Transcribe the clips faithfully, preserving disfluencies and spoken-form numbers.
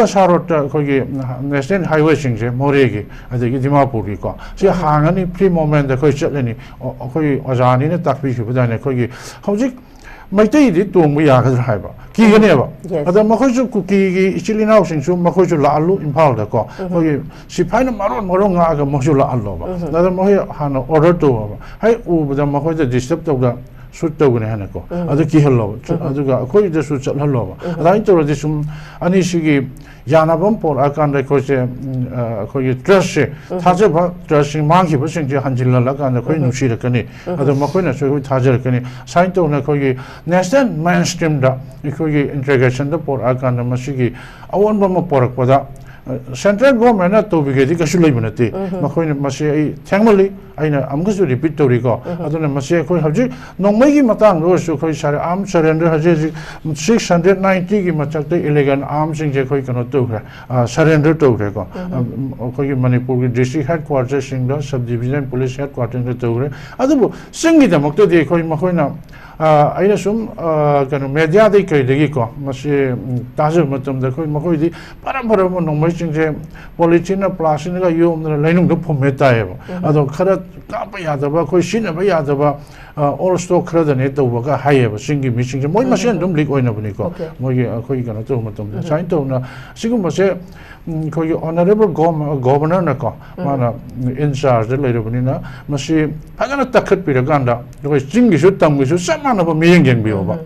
ꯀꯁꯥ ꯔꯣꯗꯇ ꯑꯩꯈꯣꯏꯒꯤ ꯅꯦꯁꯅꯦꯜ ꯍꯥꯏꯋꯦꯁꯤꯡꯁꯦ, ꯃꯣꯔꯦꯒꯤ ꯑꯗꯒꯤ ꯗꯤꯃꯥꯄꯨꯔꯒꯤꯀꯣ, ꯁꯤ ꯍꯥꯡꯉꯅꯤ, ꯐ꯭ꯔꯤ ꯃꯣꯚꯃꯦꯟꯗ ꯑꯩꯈꯣꯏ ꯆꯠꯂꯅꯤ꯫ ꯑꯣ, ꯑꯩꯈꯣꯏ ꯑꯣꯖꯥ ꯑꯅꯤꯅ ꯇꯥꯛꯄꯤꯈꯤꯕꯗꯥꯏꯅ ꯑꯩꯈꯣꯏꯒꯤ ꯍꯧꯖꯤꯛ ꯃꯩꯇꯩꯗꯤ ꯇꯣꯡꯕ ꯌꯥꯒꯗ꯭ꯔꯥ ꯍꯥꯏꯕ ꯀꯤꯒꯅꯦꯕ꯫ Yes. ꯑꯗ ꯃꯈꯣꯏꯁꯨ ꯀꯨꯀꯤꯒꯤ ꯏꯆꯤꯜ ꯏꯅꯥꯎꯁꯤꯡꯁꯨ ꯃꯈꯣꯏꯁꯨ ꯂꯥꯛꯍꯜꯂꯨ ꯏꯝꯐꯥꯜꯗꯀꯣ꯫ ꯑꯩꯈꯣꯏꯒꯤ ꯁꯤꯐꯥꯏꯅ ꯃꯔꯣꯟ ꯃꯔꯣꯟ ꯉꯥꯛꯑꯒ ꯃꯈꯣꯏꯁꯨ ꯂꯥꯛꯍꯜꯂꯣꯕ꯫ ꯑꯗ ꯃꯈꯣꯏ ꯍꯥꯟꯅ ꯑꯣꯔꯗꯔ ꯇꯧꯕ, ꯍꯦꯛ ꯎꯕꯗ ꯃꯈꯣꯏꯗ ꯗꯤꯁꯇꯔꯕ ꯇꯧꯗ ꯁꯨꯠ ꯇꯧꯒꯅꯤ ꯍꯥꯏꯅꯀꯣ꯫ ꯑꯗꯨ ꯀꯤꯍꯜꯂꯣꯕ꯫ ꯑꯗꯨꯒ ꯑꯩꯈꯣꯏꯗꯁꯨ ꯆꯠꯍꯜꯂꯣꯕ꯫ ꯑꯗꯨꯃꯥꯏꯅ ꯇꯧꯔꯗꯤ ꯁꯨꯝ ꯑꯅꯤꯁꯤꯒꯤ ꯌꯥꯅꯕ ꯑꯃ ꯄꯣꯔꯛꯑꯀꯥꯟꯗ ꯑꯩꯈꯣꯏꯁꯦ, ꯎꯝ, ꯑ, ꯑꯩꯈꯣꯏꯒꯤ ꯇ꯭ꯔꯁꯁꯦ, ꯊꯥꯖꯕ ꯇ꯭ꯔꯁꯁꯤꯡ ꯃꯥꯡꯈꯤꯕꯁꯤꯡꯁꯦ ꯍꯟꯖꯤꯜꯍꯜꯂꯀꯥꯟꯗ ꯑꯩꯈꯣꯏ ꯅꯨꯡꯁꯤꯔꯛꯀꯅꯤ꯫ ꯑꯗꯣ ꯃꯈꯣꯏꯅꯁꯨ ꯑꯩꯈꯣꯏ ꯊꯥꯖꯔꯛꯀꯅꯤ꯫ ꯁꯨꯃꯥꯏꯅ ꯇꯧꯅ ꯑꯩꯈꯣꯏꯒꯤ ꯅꯦꯁꯅꯦꯜ ꯃꯦꯟ ꯁ꯭ꯇ꯭ꯔꯤꯝꯗ ꯑꯩꯈꯣꯏꯒꯤ ꯏꯟꯇꯤꯒ꯭ꯔꯦꯁꯟꯗ ꯄꯣꯔꯛꯑꯀꯥꯟꯗ ꯃꯁꯤꯒꯤ ꯑꯑꯣꯟꯕ ꯑꯃ ꯄꯣꯔꯛꯄꯗ, ꯑ, ꯁꯦꯟꯇ꯭ꯔꯦꯜ ꯒꯣꯔꯃꯦꯟꯅ ꯇꯧꯕꯤꯒꯦꯗꯤ ꯀꯩꯁꯨ ꯂꯩꯕ ꯅꯠꯇꯦ꯫ ꯃꯈꯣꯏꯅ ꯃꯁꯤ ꯑꯩ ꯊꯦꯡꯃꯜꯂꯤ, ꯑꯩꯅ ꯑꯃꯨꯛꯀꯁꯨ ꯔꯤꯄꯤꯠ ꯇꯧꯔꯤꯀꯣ꯫ ꯑꯗꯨꯅ ꯃꯁꯤ ꯑꯩꯈꯣꯏ ꯍꯧꯖꯤꯛ ꯅꯣꯡꯃꯩꯒꯤ ꯃꯇꯥꯡꯗ ꯑꯣꯏꯔꯁꯨ ꯑꯩꯈꯣꯏ ꯁꯥꯔꯦ ꯑꯥꯔꯝ ꯁꯔꯦꯟꯗꯔ ꯍꯧꯖꯤꯛ ꯍꯧꯖꯤꯛ ꯁꯤꯛꯁ ꯍꯟꯗ꯭ꯔꯦꯠ ꯅꯥꯏꯟꯇꯤꯒꯤ ꯃꯊꯛꯇ ꯏꯂꯤꯒꯦꯜ ꯑꯥꯔꯝꯁꯤꯡꯁꯦ ꯑꯩꯈꯣꯏ ꯀꯩꯅꯣ ꯇꯧꯈ꯭ꯔꯦ, ꯁꯔꯦꯟꯗꯔ ꯇꯧꯈ꯭ꯔꯦꯀꯣ꯫ ꯑꯩꯈꯣꯏꯒꯤ ꯃꯅꯤꯄꯨꯔꯒꯤ ꯗꯤꯁꯇ꯭ꯔꯤꯛ ꯍꯦꯗ ꯀ꯭ꯋꯥꯔꯇꯔꯁꯤꯡꯗ, ꯁꯕ ꯗꯤꯕꯤꯖꯟ ꯄꯨꯂꯤꯁ ꯍꯦꯗ ꯀ꯭ꯋꯥꯔꯇꯔꯗ ꯇꯧꯈ꯭ꯔꯦ꯫ ꯑꯗꯨꯕꯨ ꯆꯤꯡꯒꯤꯗꯃꯛꯇꯗꯤ ꯑꯩꯈꯣꯏ ꯃꯈꯣꯏꯅ, ꯑ, ꯑꯩꯅ ꯁꯨꯝ, ꯑ, ꯀꯩꯅꯣ ꯃꯦꯗꯤꯌꯥꯗꯒꯤ ꯀꯩꯗꯒꯤꯀꯣ ꯃꯁꯤ, ꯎꯝ, ꯇꯥꯖꯕ ꯃꯇꯝꯗ ꯑꯩꯈꯣꯏ ꯃꯈꯣꯏꯗꯤ ꯐꯔ ꯐꯔꯕ ꯅꯣꯡꯃꯩꯁꯤꯡꯁꯦ ꯄꯣꯂꯤꯊꯤꯟꯅ ꯄ꯭ꯂꯥꯁꯇꯤꯛꯅꯒ ꯌꯣꯝꯗꯅ ꯂꯩꯅꯨꯡꯗ ꯐꯨꯝꯃꯦ ꯇꯥꯏꯌꯦꯕ꯫ ꯑꯗꯣ ꯈꯔ ꯀꯥꯞꯄ ꯌꯥꯗꯕ, ꯑꯩꯈꯣꯏ ꯁꯤꯖꯤꯟꯅꯕ ꯌꯥꯗꯕ, ꯑ, ꯑꯣꯜ ꯁ꯭ꯇꯣꯛ ꯈꯔꯗꯅꯦ ꯇꯧꯕꯒ ꯍꯥꯏꯌꯦꯕ ꯆꯤꯡꯒꯤ ꯃꯤꯁꯤꯡꯁꯦ꯫ ꯃꯣꯏ ꯃꯁꯦꯟ ꯑꯗꯨꯝ ꯂꯤꯛ ꯑꯣꯏꯅꯕꯅꯤꯀꯣ꯫ Okay. ꯃꯣꯏꯒꯤ ꯑꯩꯈꯣꯏꯒꯤ ꯀꯩꯅꯣ ꯇꯧꯕ ꯃꯇꯝꯗ ꯁꯨꯃꯥꯏꯅ ꯇꯧꯅ ꯁꯤꯒꯨꯝꯕꯁꯦ, ꯎꯝ, ꯑꯩꯈꯣꯏꯒꯤ ꯑꯣꯅꯔꯦꯕꯜ ꯒꯣꯕꯔꯅꯔꯅꯀꯣ, ꯃꯥꯅ ꯏꯟ ꯆꯥꯔꯖꯇ ꯂꯩꯔꯕꯅꯤꯅ ꯃꯁꯤ ꯐꯖꯅ ꯇꯛꯈꯠꯄꯤꯔꯀꯥꯟꯗ ꯑꯩꯈꯣꯏ ꯆꯤꯡꯒꯤꯁꯨ ꯇꯝꯒꯤꯁꯨ ꯆꯞ ꯃꯥꯟꯅꯕ ꯃꯤꯠꯌꯦꯡ ꯌꯦꯡꯕꯤꯌꯣꯕ꯫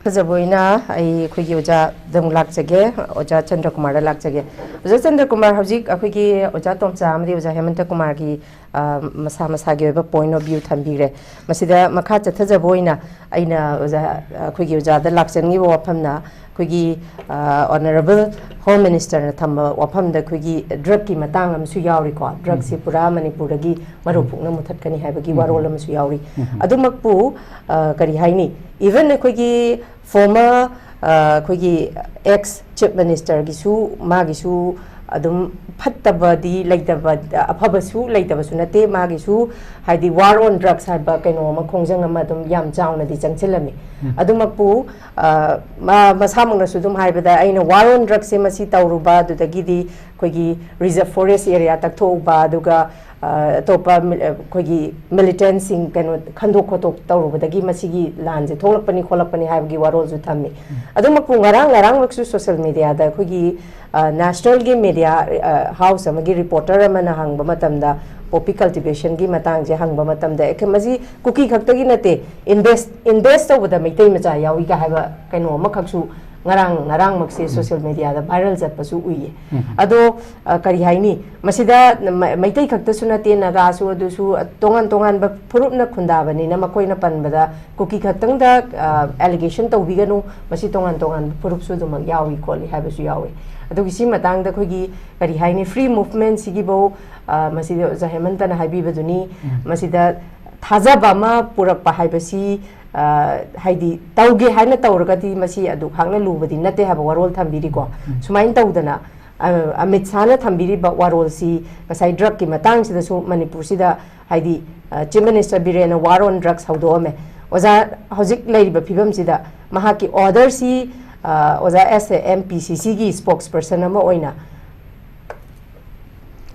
ꯐꯖꯕ ꯑꯣꯏꯅ ꯑꯩ ꯑꯩꯈꯣꯏꯒꯤ ꯑꯣꯖꯥꯗ ꯑꯃꯨꯛ ꯂꯥꯛꯆꯒꯦ, ꯑꯣꯖꯥ ꯆꯟꯗ꯭ꯔꯀꯨꯃꯥꯔꯗ ꯂꯥꯛꯆꯒꯦ꯫ ꯑꯣꯖꯥ ꯆꯟꯗ꯭ꯔꯀꯨꯃꯥꯔ, ꯍꯧꯖꯤꯛ ꯑꯩꯈꯣꯏꯒꯤ ꯑꯣꯖꯥ ꯇꯣꯝꯆꯥ ꯑꯃꯗꯤ ꯑꯣꯖꯥ ꯍꯦꯃꯟꯇꯀꯨꯃꯥꯔꯒꯤ, ꯑ, ꯃꯁꯥ ꯃꯁꯥꯒꯤ ꯑꯣꯏꯕ ꯄꯣꯏꯟ ꯑꯣꯐ ꯚ꯭ꯌꯨ ꯊꯝꯕꯤꯈ꯭ꯔꯦ꯫ ꯃꯁꯤꯗ ꯃꯈꯥ ꯆꯠꯊꯖꯕ ꯑꯣꯏꯅ ꯑꯩꯅ ꯑꯣꯖꯥ, ꯑꯩꯈꯣꯏꯒꯤ ꯑꯣꯖꯥꯗ ꯂꯥꯛꯆꯅꯤꯡꯉꯤꯕ ꯋꯥꯐꯝꯅ, ꯑꯩꯈꯣꯏꯒꯤ, ꯑ, ꯑꯣꯅꯔꯦꯕꯜ ꯍꯣꯝ ꯃꯤꯅꯤꯁꯇꯔꯅ ꯊꯝꯕ ꯋꯥꯐꯝꯗ ꯑꯩꯈꯣꯏꯒꯤ ꯗ꯭ꯔꯒꯀꯤ ꯃꯇꯥꯡ ꯑꯃꯁꯨ ꯌꯥꯎꯔꯤꯀꯣ꯫ ꯗ꯭ꯔꯒꯁꯤ ꯄꯨꯔꯥ ꯃꯅꯤꯄꯨꯔꯗꯒꯤ ꯃꯔꯨ ꯄꯨꯛꯅ ꯃꯨꯊꯠꯀꯅꯤ ꯍꯥꯏꯕꯒꯤ ꯋꯥꯔꯣꯜ ꯑꯃꯁꯨ ꯌꯥꯎꯔꯤ꯫ ꯑꯗꯨꯃꯛꯄꯨ, ꯑ, ꯀꯔꯤ ꯍꯥꯏꯅꯤ, ꯏꯚꯟ ꯑꯩꯈꯣꯏꯒꯤ ꯐꯣꯔꯃꯔ, ꯑ, ꯑꯩꯈꯣꯏꯒꯤ ꯑꯦꯛꯁ ꯆꯤꯐ ꯃꯤꯅꯤꯁꯇꯔꯒꯤꯁꯨ ꯃꯥꯒꯤꯁꯨ, ꯑꯗꯨꯝ ꯐꯠꯇꯕꯗꯤ ꯂꯩꯇꯕ, ꯑꯐꯕꯁꯨ ꯂꯩꯇꯕꯁꯨ ꯅꯠꯇꯦ꯫ ꯃꯥꯒꯤꯁꯨ ꯍꯥꯏꯗꯤ War on Drugs ꯍꯥꯏꯕ ꯀꯩꯅꯣ ꯑꯃ, ꯈꯣꯡꯖꯪ ꯑꯃ ꯑꯗꯨꯝ ꯌꯥꯝ ꯆꯥꯎꯅꯗꯤ ꯆꯪꯁꯤꯜꯂꯝꯃꯤ꯫ ꯑꯗꯨꯃꯛꯄꯨ, ꯑ, ꯃꯥ ꯃꯁꯥꯃꯛꯅꯁꯨ ꯑꯗꯨꯝ ꯍꯥꯏꯕꯗ, ꯑꯩꯅ War on Drugs ꯁꯦ ꯃꯁꯤ ꯇꯧꯔꯨꯕ, ꯑꯗꯨꯗꯒꯤꯗꯤ ꯑꯩꯈꯣꯏꯒꯤ reserve forest area ꯇꯛꯊꯣꯛꯎꯕ, ꯑꯗꯨꯒ, ꯑ, ꯑꯇꯣꯞꯄ ꯃꯤ-, ꯑꯩꯈꯣꯏꯒꯤ militant ꯁꯤꯡ ꯀꯩꯅꯣ ꯈꯟꯗꯣꯛ ꯈꯣꯠꯇꯣꯛ ꯇꯧꯔꯨꯕꯗꯒꯤ ꯃꯁꯤꯒꯤ ꯂꯥꯟꯁꯦ ꯊꯣꯛꯂꯛꯄꯅꯤ ꯈꯣꯠꯂꯛꯄꯅꯤ ꯍꯥꯏꯕꯒꯤ ꯋꯥꯔꯣꯜꯁꯨ ꯊꯝꯃꯤ꯫ ꯑꯗꯨꯃꯛꯄꯨ ꯉꯔꯥꯡ ꯉꯔꯥꯡꯃꯛꯁꯨ social media ꯗ ꯑꯩꯈꯣꯏꯒꯤ, ꯑ, national ꯒꯤ media, ꯑ, house ꯑꯃꯒꯤ reporter ꯑꯃꯅ ꯍꯪꯕ ꯃꯇꯝꯗ, poppy cultivation ꯒꯤ ꯃꯇꯥꯡꯁꯦ ꯍꯪꯕ ꯃꯇꯝꯗ, ꯑꯦ, ꯃꯁꯤ ꯀꯨꯀꯤ ꯈꯛꯇꯒꯤ ꯅꯠꯇꯦ, invest, invest ꯇꯧꯕꯗ ꯃꯩꯇꯩ ꯃꯆꯥ ꯌꯥꯎꯏꯒ ꯍꯥꯏꯕ ꯀꯩꯅꯣ ꯑꯃꯈꯛꯁꯨ ꯉꯔꯥꯡ ꯉꯔꯥꯡꯃꯛꯁꯦ social media ꯗ viral ꯆꯠꯄꯁꯨ ꯎꯏꯌꯦ꯫ ꯑꯗꯣ, ꯑ, ꯀꯔꯤ ꯍꯥꯏꯅꯤ, ꯃꯁꯤꯗ ꯃ-, ꯃꯩꯇꯩ ꯈꯛꯇꯁꯨ ꯅꯠꯇꯦ, ꯅꯥꯒꯥꯁꯨ, ꯑꯗꯨꯁꯨ, ꯑ, ꯇꯣꯉꯥꯟ ꯇꯣꯉꯥꯟꯕ ꯐꯨꯔꯨꯞꯅ ꯈꯨꯟꯗꯥꯕꯅꯤꯅ, ꯃꯈꯣꯏꯅ ꯄꯟꯕꯗ ꯀꯨꯀꯤ ꯈꯛꯇꯪꯗ, ꯑ, allegation ꯇꯧꯕꯤꯒꯅꯨ, ꯃꯁꯤ ꯇꯣꯉꯥꯟ ꯇꯣꯉꯥꯟꯕ ꯐꯨꯔꯨꯞꯁꯨ ꯑꯗꯨꯃꯛ ꯌꯥꯎꯏ ꯈꯣꯠꯂꯤ ꯍꯥꯏꯕꯁꯨ ꯌꯥꯎꯏ꯫ ꯑꯗꯨꯒꯤ ꯁꯤ ꯃꯇꯥꯡꯗ ꯑꯩꯈꯣꯏꯒꯤ, ꯀꯔꯤ ꯍꯥꯏꯅꯤ, free movement ꯁꯤꯒꯤꯐꯧ, ꯑ, ꯃꯁꯤꯗ ꯑꯣꯖꯥ ꯍꯦꯃꯟꯇꯅ ꯍꯥꯏꯕꯤꯕꯗꯨꯅꯤ, ꯃꯁꯤꯗ ꯊꯥꯖꯕ ꯑꯃ ꯄꯨꯔꯛꯄ ꯍꯥꯏꯕꯁꯤ, ꯑ, ꯍꯥꯏꯗꯤ ꯇꯧꯒꯦ ꯍꯥꯏꯅ ꯇꯧꯔꯒꯗꯤ ꯃꯁꯤ ꯑꯗꯨꯛ ꯍꯥꯛꯅ ꯂꯨꯕꯗꯤ ꯅꯠꯇꯦ ꯍꯥꯏꯕ ꯋꯥꯔꯣꯜ ꯊꯝꯕꯤꯔꯤꯀꯣ꯫ ꯁꯨꯃꯥꯏꯅ ꯇꯧꯗꯅ, ꯑ, ꯑꯃꯤꯠ ꯁꯥꯍꯅ ꯊꯝꯕꯤꯔꯤꯕ ꯋꯥꯔꯣꯜꯁꯤ ꯉꯁꯥꯏ drug ꯀꯤ ꯃꯇꯥꯡꯁꯤꯗꯁꯨ ꯃꯅꯤꯄꯨꯔꯁꯤꯗ, ꯍꯥꯏꯗꯤ, ꯑ, Chief Minister ꯕꯤꯔꯦꯟꯅ War on Drugs ꯍꯧꯗꯣꯛꯑꯝꯃꯦ꯫ ꯑꯣꯖꯥ, ꯍꯧꯖꯤꯛ ꯂꯩꯔꯤꯕ ꯐꯤꯕꯝꯁꯤꯗ ꯃꯍꯥꯛꯀꯤ order ꯁꯤ, ꯑ, ꯑꯣꯖꯥ ꯑꯦꯁ ꯑꯦ ꯑꯦꯝ ꯄꯤ ꯁꯤ ꯁꯤ ꯒꯤ spokesperson ꯑꯃ ꯑꯣꯏꯅ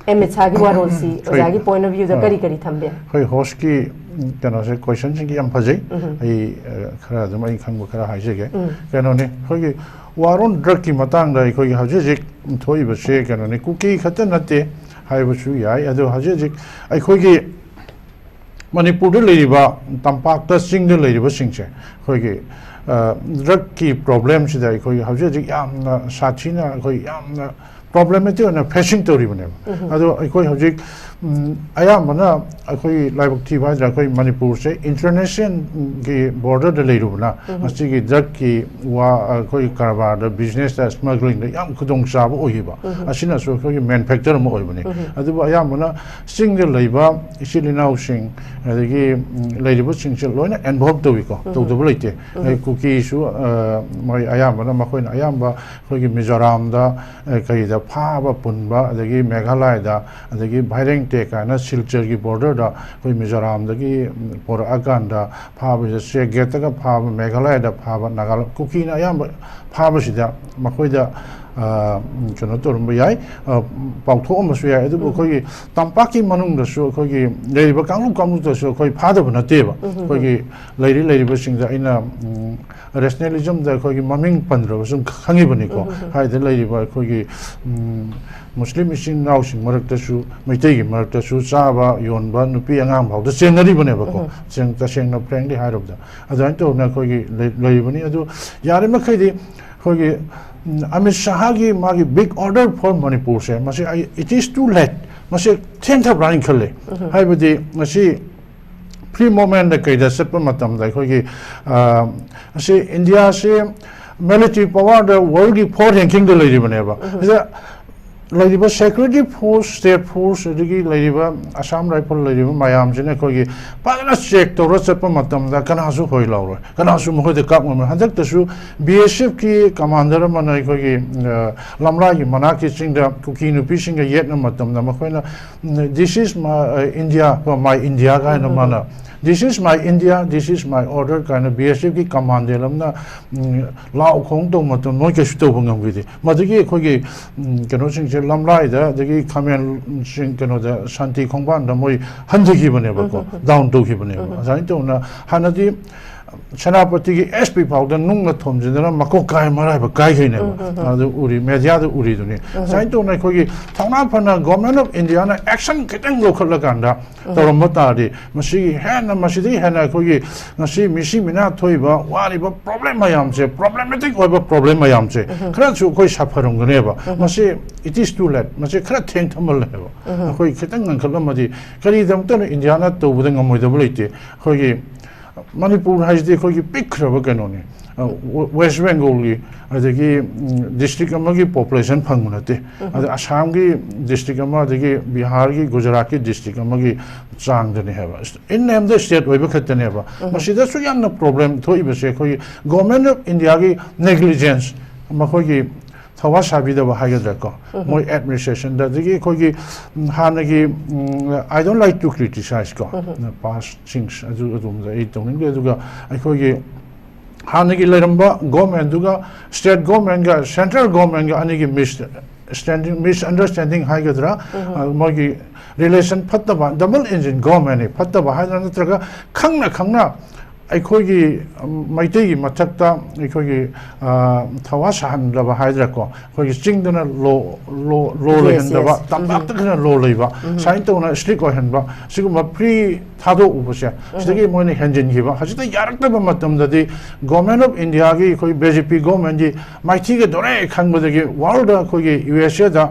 ꯑꯃꯤꯠ ꯁꯥꯍꯒꯤ ꯋꯥꯔꯣꯜꯁꯤ ꯑꯣꯖꯥꯒꯤ point of view ꯗ ꯑ, ꯀꯔꯤ ꯀꯔꯤ ꯊꯝꯕꯤ? ꯑꯩꯈꯣꯏ host ꯀꯤ ꯀꯩꯅꯣꯁꯦ, question ꯁꯤꯡꯁꯦ ꯌꯥꯝ ꯐꯖꯩ꯫ ꯑꯩ, ꯑ, ꯈꯔ ꯑꯗꯨꯝ ꯑꯩ ꯈꯪꯕ ꯈꯔ ꯍꯥꯏꯖꯒꯦ꯫ ꯀꯩꯅꯣꯅꯤ, ꯑꯩꯈꯣꯏꯒꯤ War on Drug ꯀꯤ ꯃꯇꯥꯡꯗ ꯑꯩꯈꯣꯏꯒꯤ ꯍꯧꯖꯤꯛ ꯍꯧꯖꯤꯛ ꯊꯣꯛꯏꯕꯁꯦ ꯀꯩꯅꯣꯅꯤ, ꯀꯨꯀꯤ ꯈꯛꯇ ꯅꯠꯇꯦ ꯍꯥꯏꯕꯁꯨ ꯌꯥꯏ꯫ ꯑꯗꯣ ꯍꯧꯖꯤꯛ ꯍꯧꯖꯤꯛ ꯑꯩꯈꯣꯏꯒꯤ ꯃꯅꯤꯄꯨꯔꯗ ꯂꯩꯔꯤꯕ, ꯇꯝꯄꯥꯛꯇ, ꯆꯤꯡꯗ ꯂꯩꯔꯤꯕꯁꯤꯡꯁꯦ, ꯑꯩꯈꯣꯏꯒꯤ, ꯑ, drug ꯀꯤ problem ꯁꯤꯗ ꯑꯩꯈꯣꯏꯒꯤ ꯍꯧꯖꯤꯛ ꯍꯧꯖꯤꯛ ꯌꯥꯝꯅ ꯁꯥꯊꯤꯅ, ꯑꯩꯈꯣꯏ ꯌꯥꯝꯅ problematic ꯑꯣꯏꯅ facing ꯇꯧꯔꯤꯕꯅꯦꯕ꯫ ꯑꯗꯣ ꯑꯩꯈꯣꯏ ꯍꯧꯖꯤꯛ, ꯎꯝ, ꯑꯌꯥꯝꯕꯅ ꯑꯩꯈꯣꯏ ꯂꯥꯏꯕꯛ ꯊꯤꯕ ꯍꯥꯏꯗ꯭ꯔꯥ, ꯑꯩꯈꯣꯏ ꯃꯅꯤꯄꯨꯔꯁꯦ international ꯒꯤ border ꯗ ꯂꯩꯔꯨꯕꯅ, ꯃꯁꯤꯒꯤ drug ꯀꯤ ꯋꯥ, ꯑꯩꯈꯣꯏ ꯀꯔꯕꯥꯔꯗ, business ꯇ, smuggling ꯗ ꯌꯥꯝ ꯈꯨꯗꯣꯡꯆꯥꯕ ꯑꯣꯏꯈꯤꯕ꯫ ꯑꯁꯤꯅꯁꯨ ꯑꯩꯈꯣꯏꯒꯤ main factor ꯑꯃ ꯑꯣꯏꯕꯅꯤ꯫ ꯑꯗꯨꯕꯨ ꯑꯌꯥꯝꯕꯅ ꯆꯤꯡꯗ ꯂꯩꯕ ꯏꯆꯤꯜ ꯏꯅꯥꯎꯁꯤꯡ, ꯑꯗꯒꯤ, ꯎꯝ, ꯂꯩꯔꯤꯕꯁꯤꯡꯁꯦ ꯂꯣꯏꯅ involve ꯇꯧꯏꯀꯣ, ꯇꯧꯗꯕ ꯂꯩꯇꯦ꯫ ꯑꯩ ꯀꯨꯀꯤꯁꯨ, ꯑ, ꯃꯣꯏ ꯑꯌꯥꯝꯕꯅ, ꯃꯈꯣꯏꯅ ꯑꯌꯥꯝꯕ ꯑꯩꯈꯣꯏꯒꯤ ꯃꯤꯖꯣꯔꯥꯝꯗ, ꯑ, ꯀꯔꯤꯗ, ꯐꯥꯕ ꯄꯨꯟꯕ, ꯑꯗꯒꯤ ꯃꯦꯘꯥꯂꯌꯗ, ꯑꯗꯒꯤ ꯚꯥꯏꯔꯦꯡ ꯇꯦꯛ ꯀꯥꯏꯅ ꯁꯤꯜꯆꯔꯒꯤ ꯕꯣꯔꯗꯔꯗ ꯑꯩꯈꯣꯏ ꯃꯤꯖꯣꯔꯥꯝꯗꯒꯤ ꯄꯨꯔꯛꯑꯀꯥꯟꯗ ꯐꯥꯕꯁꯦ, ꯆꯦꯛ ꯒꯦꯠꯇꯒ ꯐꯥꯕ, ꯃꯦꯘꯥꯂꯌꯗ ꯐꯥꯕ, ꯅꯥꯒꯥꯂꯦꯟ, ꯀꯨꯀꯤꯅ ꯑꯌꯥꯝꯕ ꯐꯥꯕꯁꯤꯗ ꯃꯈꯣꯏꯗ ꯑ, ꯀꯩꯅꯣ ꯇꯧꯔꯝꯕ ꯌꯥꯏ, ꯑ, ꯄꯥꯎꯊꯣꯛꯑꯝꯕꯁꯨ ꯌꯥꯏ꯫ ꯑꯗꯨꯕꯨ ꯑꯩꯈꯣꯏꯒꯤ ꯇꯝꯄꯥꯛꯀꯤ ꯃꯅꯨꯡꯗꯁꯨ ꯑꯩꯈꯣꯏꯒꯤ ꯂꯩꯔꯤꯕ ꯀꯥꯡꯂꯨꯞ ꯀꯥꯡꯂꯨꯞꯇꯁꯨ ꯑꯩꯈꯣꯏ ꯐꯥꯗꯕ ꯅꯠꯇꯦꯕ꯫ ꯑꯩꯈꯣꯏꯒꯤ ꯂꯩꯔꯤ ꯂꯩꯔꯤꯕꯁꯤꯡꯗ ꯑꯩꯅ, ꯎꯝ, ꯔꯦꯁꯅꯦꯂꯤꯖꯝꯗ ꯑꯩꯈꯣꯏꯒꯤ ꯃꯃꯤꯡ ꯄꯟꯗ꯭ꯔꯕꯁꯨ ꯈꯪꯉꯤꯕꯅꯤꯀꯣ꯫ ꯍꯥꯏꯗ ꯂꯩꯔꯤꯕ ꯑꯩꯈꯣꯏꯒꯤ, ꯎꯝ, ꯃꯨꯁꯂꯤꯝ ꯏꯆꯤꯟ ꯏꯅꯥꯎꯁꯤꯡ ꯃꯔꯛꯇꯁꯨ, ꯃꯩꯇꯩꯒꯤ ꯃꯔꯛꯇꯁꯨ ꯆꯥꯕ ꯌꯣꯟꯕ, ꯅꯨꯄꯤ ꯑꯉꯥꯡ ꯐꯥꯎꯗ ꯆꯦꯟꯅꯔꯤꯕꯅꯦꯕꯀꯣ꯫ ꯆꯦꯡ-, ꯇꯁꯦꯡꯅ, ꯐ꯭ꯔꯦꯡꯂꯤ ꯍꯥꯏꯔꯕꯗ, ꯑꯗꯨꯃꯥꯏꯅ ꯇꯧꯗꯅ ꯑꯩꯈꯣꯏꯒꯤ ꯂꯩ-, ꯂꯩꯔꯤꯕꯅꯤ꯫ ꯑꯗꯨ ꯌꯥꯔꯤꯃꯈꯩꯗꯤ ꯑꯩꯈꯣꯏꯒꯤ, ꯎꯝ, ꯑꯃꯤꯠ ꯁꯍꯥꯒꯤ ꯃꯥꯒꯤ big order for ꯃꯅꯤꯄꯨꯔꯁꯦ, ꯃꯁꯤ ꯑꯩ, it is too late, ꯃꯁꯤ ꯊꯦꯡꯊꯕ꯭ꯔꯥ ꯍꯥꯏꯅ ꯈꯜꯂꯦ꯫ ꯍꯥꯏꯕꯗꯤ ꯉꯁꯤ free movementꯗ ꯀꯩꯗ ꯆꯠꯄ ꯃꯇꯝꯗ ꯑꯩꯈꯣꯏꯒꯤ, ꯑ, ꯑꯁꯤ ꯏꯟꯗꯤꯌꯥꯁꯤ military powerꯗ worldꯒꯤ four rankingꯗ ꯂꯩꯔꯤꯕꯅꯦꯕ꯫ ꯁꯤꯗ ꯂꯩꯔꯤꯕ security force, state force, ꯑꯗꯒꯤ ꯂꯩꯔꯤꯕ Assam Rifle ꯂꯩꯔꯤꯕ ꯃꯌꯥꯝꯁꯤꯅ ꯑꯩꯈꯣꯏꯒꯤ ꯐꯖꯅ check ꯇꯧꯔ ꯆꯠꯄ ꯃꯇꯝꯗ ꯀꯅꯥꯁꯨ ꯍꯣꯏ ꯂꯥꯎꯔꯣꯏ, ꯀꯅꯥꯁꯨ ꯃꯈꯣꯏꯗ ꯀꯥꯞ ꯉꯝꯃꯣꯏ꯫ ꯍꯟꯗꯛꯇꯁꯨ BSFꯀꯤ commander ꯑꯃꯅ ꯑꯩꯈꯣꯏꯒꯤ, ꯑ, ꯂꯝꯂꯥꯏꯒꯤ ꯃꯅꯥꯛꯀꯤ ꯆꯤꯡꯗ ꯀꯨꯀꯤ ꯅꯨꯄꯤꯁꯤꯡꯒ ꯌꯦꯠꯅ ꯃꯇꯝꯗ ꯃꯈꯣꯏꯅ, "This is my, uh, India, my India" ꯀꯥꯏꯅ ꯃꯥꯅ, "This is my India, this is my order" ꯀꯥꯏꯅ BSFꯀꯤ commander ꯑꯃꯅ, ꯎꯝ, ꯂꯥꯎ ꯈꯣꯡ ꯇꯧꯕ ꯃꯇꯝ ꯃꯣꯏ ꯀꯩꯁꯨ ꯇꯧꯕ ꯉꯝꯈꯤꯗꯦ꯫ ꯃꯗꯨꯒꯤ ꯑꯩꯈꯣꯏꯒꯤ, ꯎꯝ, ꯀꯩꯅꯣꯁꯤꯡꯁꯦ ꯂꯝꯂꯥꯏꯗ, ꯑꯗꯒꯤ ꯈꯥꯃꯦꯟꯁꯤꯡ, ꯀꯩꯅꯣꯗ, ꯁꯥꯟꯇꯤ ꯈꯣꯡꯕꯥꯟꯗ ꯃꯣꯏ ꯍꯟꯊꯈꯤꯕꯅꯦꯕꯀꯣ, down ꯇꯧꯈꯤꯕꯅꯦꯕ꯫ ꯑꯗꯨꯃꯥꯏꯅ ꯇꯧꯅ ꯍꯥꯟꯅꯗꯤ ꯁꯦꯅꯥꯄꯇꯤꯒꯤ SP ꯐꯥꯎꯗ ꯅꯨꯡꯅ ꯊꯣꯝꯖꯤꯟꯗꯅ ꯃꯀꯣꯛ ꯀꯥꯏ ꯃꯔꯥꯏꯕꯛ ꯀꯥꯏꯈꯩꯅꯦꯕ꯫ ꯑꯗꯨ ꯎꯔꯤ, mediaꯗ ꯎꯔꯤꯗꯨꯅꯤ꯫ ꯁꯨꯃꯥꯏꯅ ꯇꯧꯅ ꯑꯩꯈꯣꯏꯒꯤ ꯊꯧꯅꯥ ꯐꯅ Government of Indiaꯅ action ꯈꯤꯇꯪ ꯂꯧꯈꯠꯂꯀꯥꯟꯗ ꯇꯧꯔꯝꯕ ꯇꯥꯔꯗꯤ, ꯃꯁꯤꯒꯤ ꯍꯦꯟꯅ, ꯃꯁꯤꯗꯒꯤ ꯍꯦꯟꯅ ꯑꯩꯈꯣꯏꯒꯤ ꯉꯁꯤ ꯃꯤꯁꯤ ꯃꯤꯅꯥ ꯊꯣꯛꯏꯕ, ꯋꯥꯔꯤꯕ problem ꯃꯌꯥꯝꯁꯦ, problematic ꯑꯣꯏꯕ problem ꯃꯌꯥꯝꯁꯦ ꯈꯔꯁꯨ ꯑꯩꯈꯣꯏ ꯁꯥꯐꯔꯝꯒꯅꯦꯕ꯫ ꯃꯁꯤ it is too late, ꯃꯁꯤ ꯈꯔ ꯊꯦꯡꯊꯃꯜꯂꯦꯕ꯫ ꯑꯩꯈꯣꯏ ꯈꯤꯇꯪ ꯉꯟꯈꯠꯂꯝꯃꯗꯤ ꯀꯔꯤꯗꯃꯛꯇꯅ ꯏꯟꯗꯤꯌꯥꯅ ꯇꯧꯕꯗ ꯉꯝꯃꯣꯏꯗꯕ ꯂꯩꯇꯦ꯫ ꯑꯩꯈꯣꯏꯒꯤ ꯃꯅꯤꯄꯨꯔ ꯍꯥꯏꯁꯤꯗꯤ ꯑꯩꯈꯣꯏꯒꯤ ꯄꯤꯛꯈ꯭ꯔꯕ ꯀꯩꯅꯣꯅꯤ꯫ ꯑ, ꯋꯦ-, West Bengalꯒꯤ, ꯑꯗꯒꯤ, ꯎꯝ, district ꯑꯃꯒꯤ population ꯐꯪꯕ ꯅꯠꯇꯦ꯫ ꯑꯗ ꯑꯁꯥꯝꯒꯤ district ꯑꯃ, ꯑꯗꯒꯤ ꯕꯤꯍꯥꯔꯒꯤ, ꯒꯨꯖꯔꯥꯠꯀꯤ district ꯑꯃꯒꯤ ꯆꯥꯡꯗꯅꯦ ꯍꯥꯏꯕ꯫ In name the state ꯑꯣꯏꯕ ꯈꯛꯇꯅꯦꯕ꯫ ꯃꯁꯤꯗꯁꯨ ꯌꯥꯝꯅ problem ꯊꯣꯛꯏꯕꯁꯦ ꯑꯩꯈꯣꯏꯒꯤ Government of Indiaꯒꯤ negligence, ꯃꯈꯣꯏꯒꯤ ꯊꯋꯥ ꯁꯥꯕꯤꯗꯕ ꯍꯥꯏꯒꯗ꯭ꯔꯥꯀꯣ, ꯃꯣꯏ ꯑꯦꯗꯃꯤꯅꯤꯁꯇ꯭ꯔꯦꯁꯟꯗ꯫ ꯑꯗꯒꯤ ꯑꯩꯈꯣꯏꯒꯤ, ꯎꯝ, ꯍꯥꯟꯅꯒꯤ, ꯎꯝ, "I don't like to criticize" ꯀꯣ, past things, ꯑꯗꯨ ꯑꯗꯨꯝꯕꯗ ꯑꯩ ꯇꯧꯅꯤꯡꯗꯦ꯫ ꯑꯗꯨꯒ ꯑꯩꯈꯣꯏꯒꯤ ꯍꯥꯟꯅꯒꯤ ꯂꯩꯔꯝꯕ ꯒꯣꯔꯃꯦꯟꯗꯨꯒ, ꯁ꯭ꯇꯦꯠ ꯒꯣꯔꯃꯦꯟꯒ ꯁꯦꯟꯇ꯭ꯔꯦꯜ ꯒꯣꯔꯃꯦꯟꯒ ꯑꯅꯤꯒꯤ ꯃꯤꯁ ꯁ꯭ꯇꯦꯟꯗꯤꯡ, ꯃꯤꯁꯑꯟꯗꯔꯁ꯭ꯇꯦꯟꯗꯤꯡ ꯍꯥꯏꯒꯗ꯭ꯔꯥ, ꯑ, ꯃꯣꯏꯒꯤ ꯔꯤꯂꯦꯁꯟ ꯐꯠꯇꯕ, ꯗꯕꯜ ꯏꯟꯖꯤꯟ ꯒꯣꯔꯃꯦꯟꯅꯤ, ꯐꯠꯇꯕ ꯍꯥꯏꯗꯅ, ꯅꯠꯇ꯭ꯔꯒ ꯈꯪꯅ ꯈꯪꯅ ꯑꯩꯈꯣꯏꯒꯤ, ꯎꯝ, ꯃꯩꯇꯩꯒꯤ ꯃꯊꯛꯇ ꯑꯩꯈꯣꯏꯒꯤ, ꯑ, ꯊꯋꯥ ꯁꯥꯍꯟꯗꯕ ꯍꯥꯏꯗ꯭ꯔꯥꯀꯣ, ꯑꯩꯈꯣꯏꯒꯤ ꯆꯤꯡꯗꯅ ꯂꯣ, ꯂꯣ, ꯂꯣ Yes, ꯂꯩꯍꯟꯗꯕ, yes. ꯇꯝꯄꯥꯛꯇ ꯈꯛꯇꯅ ꯂꯣ ꯂꯩꯕ, ꯁꯨꯃꯥꯏꯅ ꯇꯧꯅ ꯁ꯭ꯇ꯭ꯔꯤꯛ ꯑꯣꯏꯍꯟꯕ, ꯁꯤꯒꯨꯝꯕ ꯐ꯭ꯔꯤ ꯊꯥꯗꯣꯛꯎꯕꯁꯦ, ꯁꯤꯗꯒꯤ ꯃꯣꯏꯅ ꯍꯦꯟꯖꯤꯟꯈꯤꯕ꯫ ꯍꯧꯖꯤꯛꯇ ꯌꯥꯔꯛꯇꯕ ꯃꯇꯝꯗꯗꯤ Government of Indiaꯒꯤ, ꯑꯩꯈꯣꯏ ꯕꯤ ꯖꯦ ꯄꯤ ꯒꯣꯔꯃꯦꯟꯒꯤ ꯃꯥꯏꯊꯤꯒꯗꯧꯔꯦ ꯈꯪꯕꯗꯒꯤ ꯋꯥꯔꯜꯗ, ꯑꯩꯈꯣꯏꯒꯤ ꯌꯨ ꯑꯦꯁ ꯑꯦꯗ,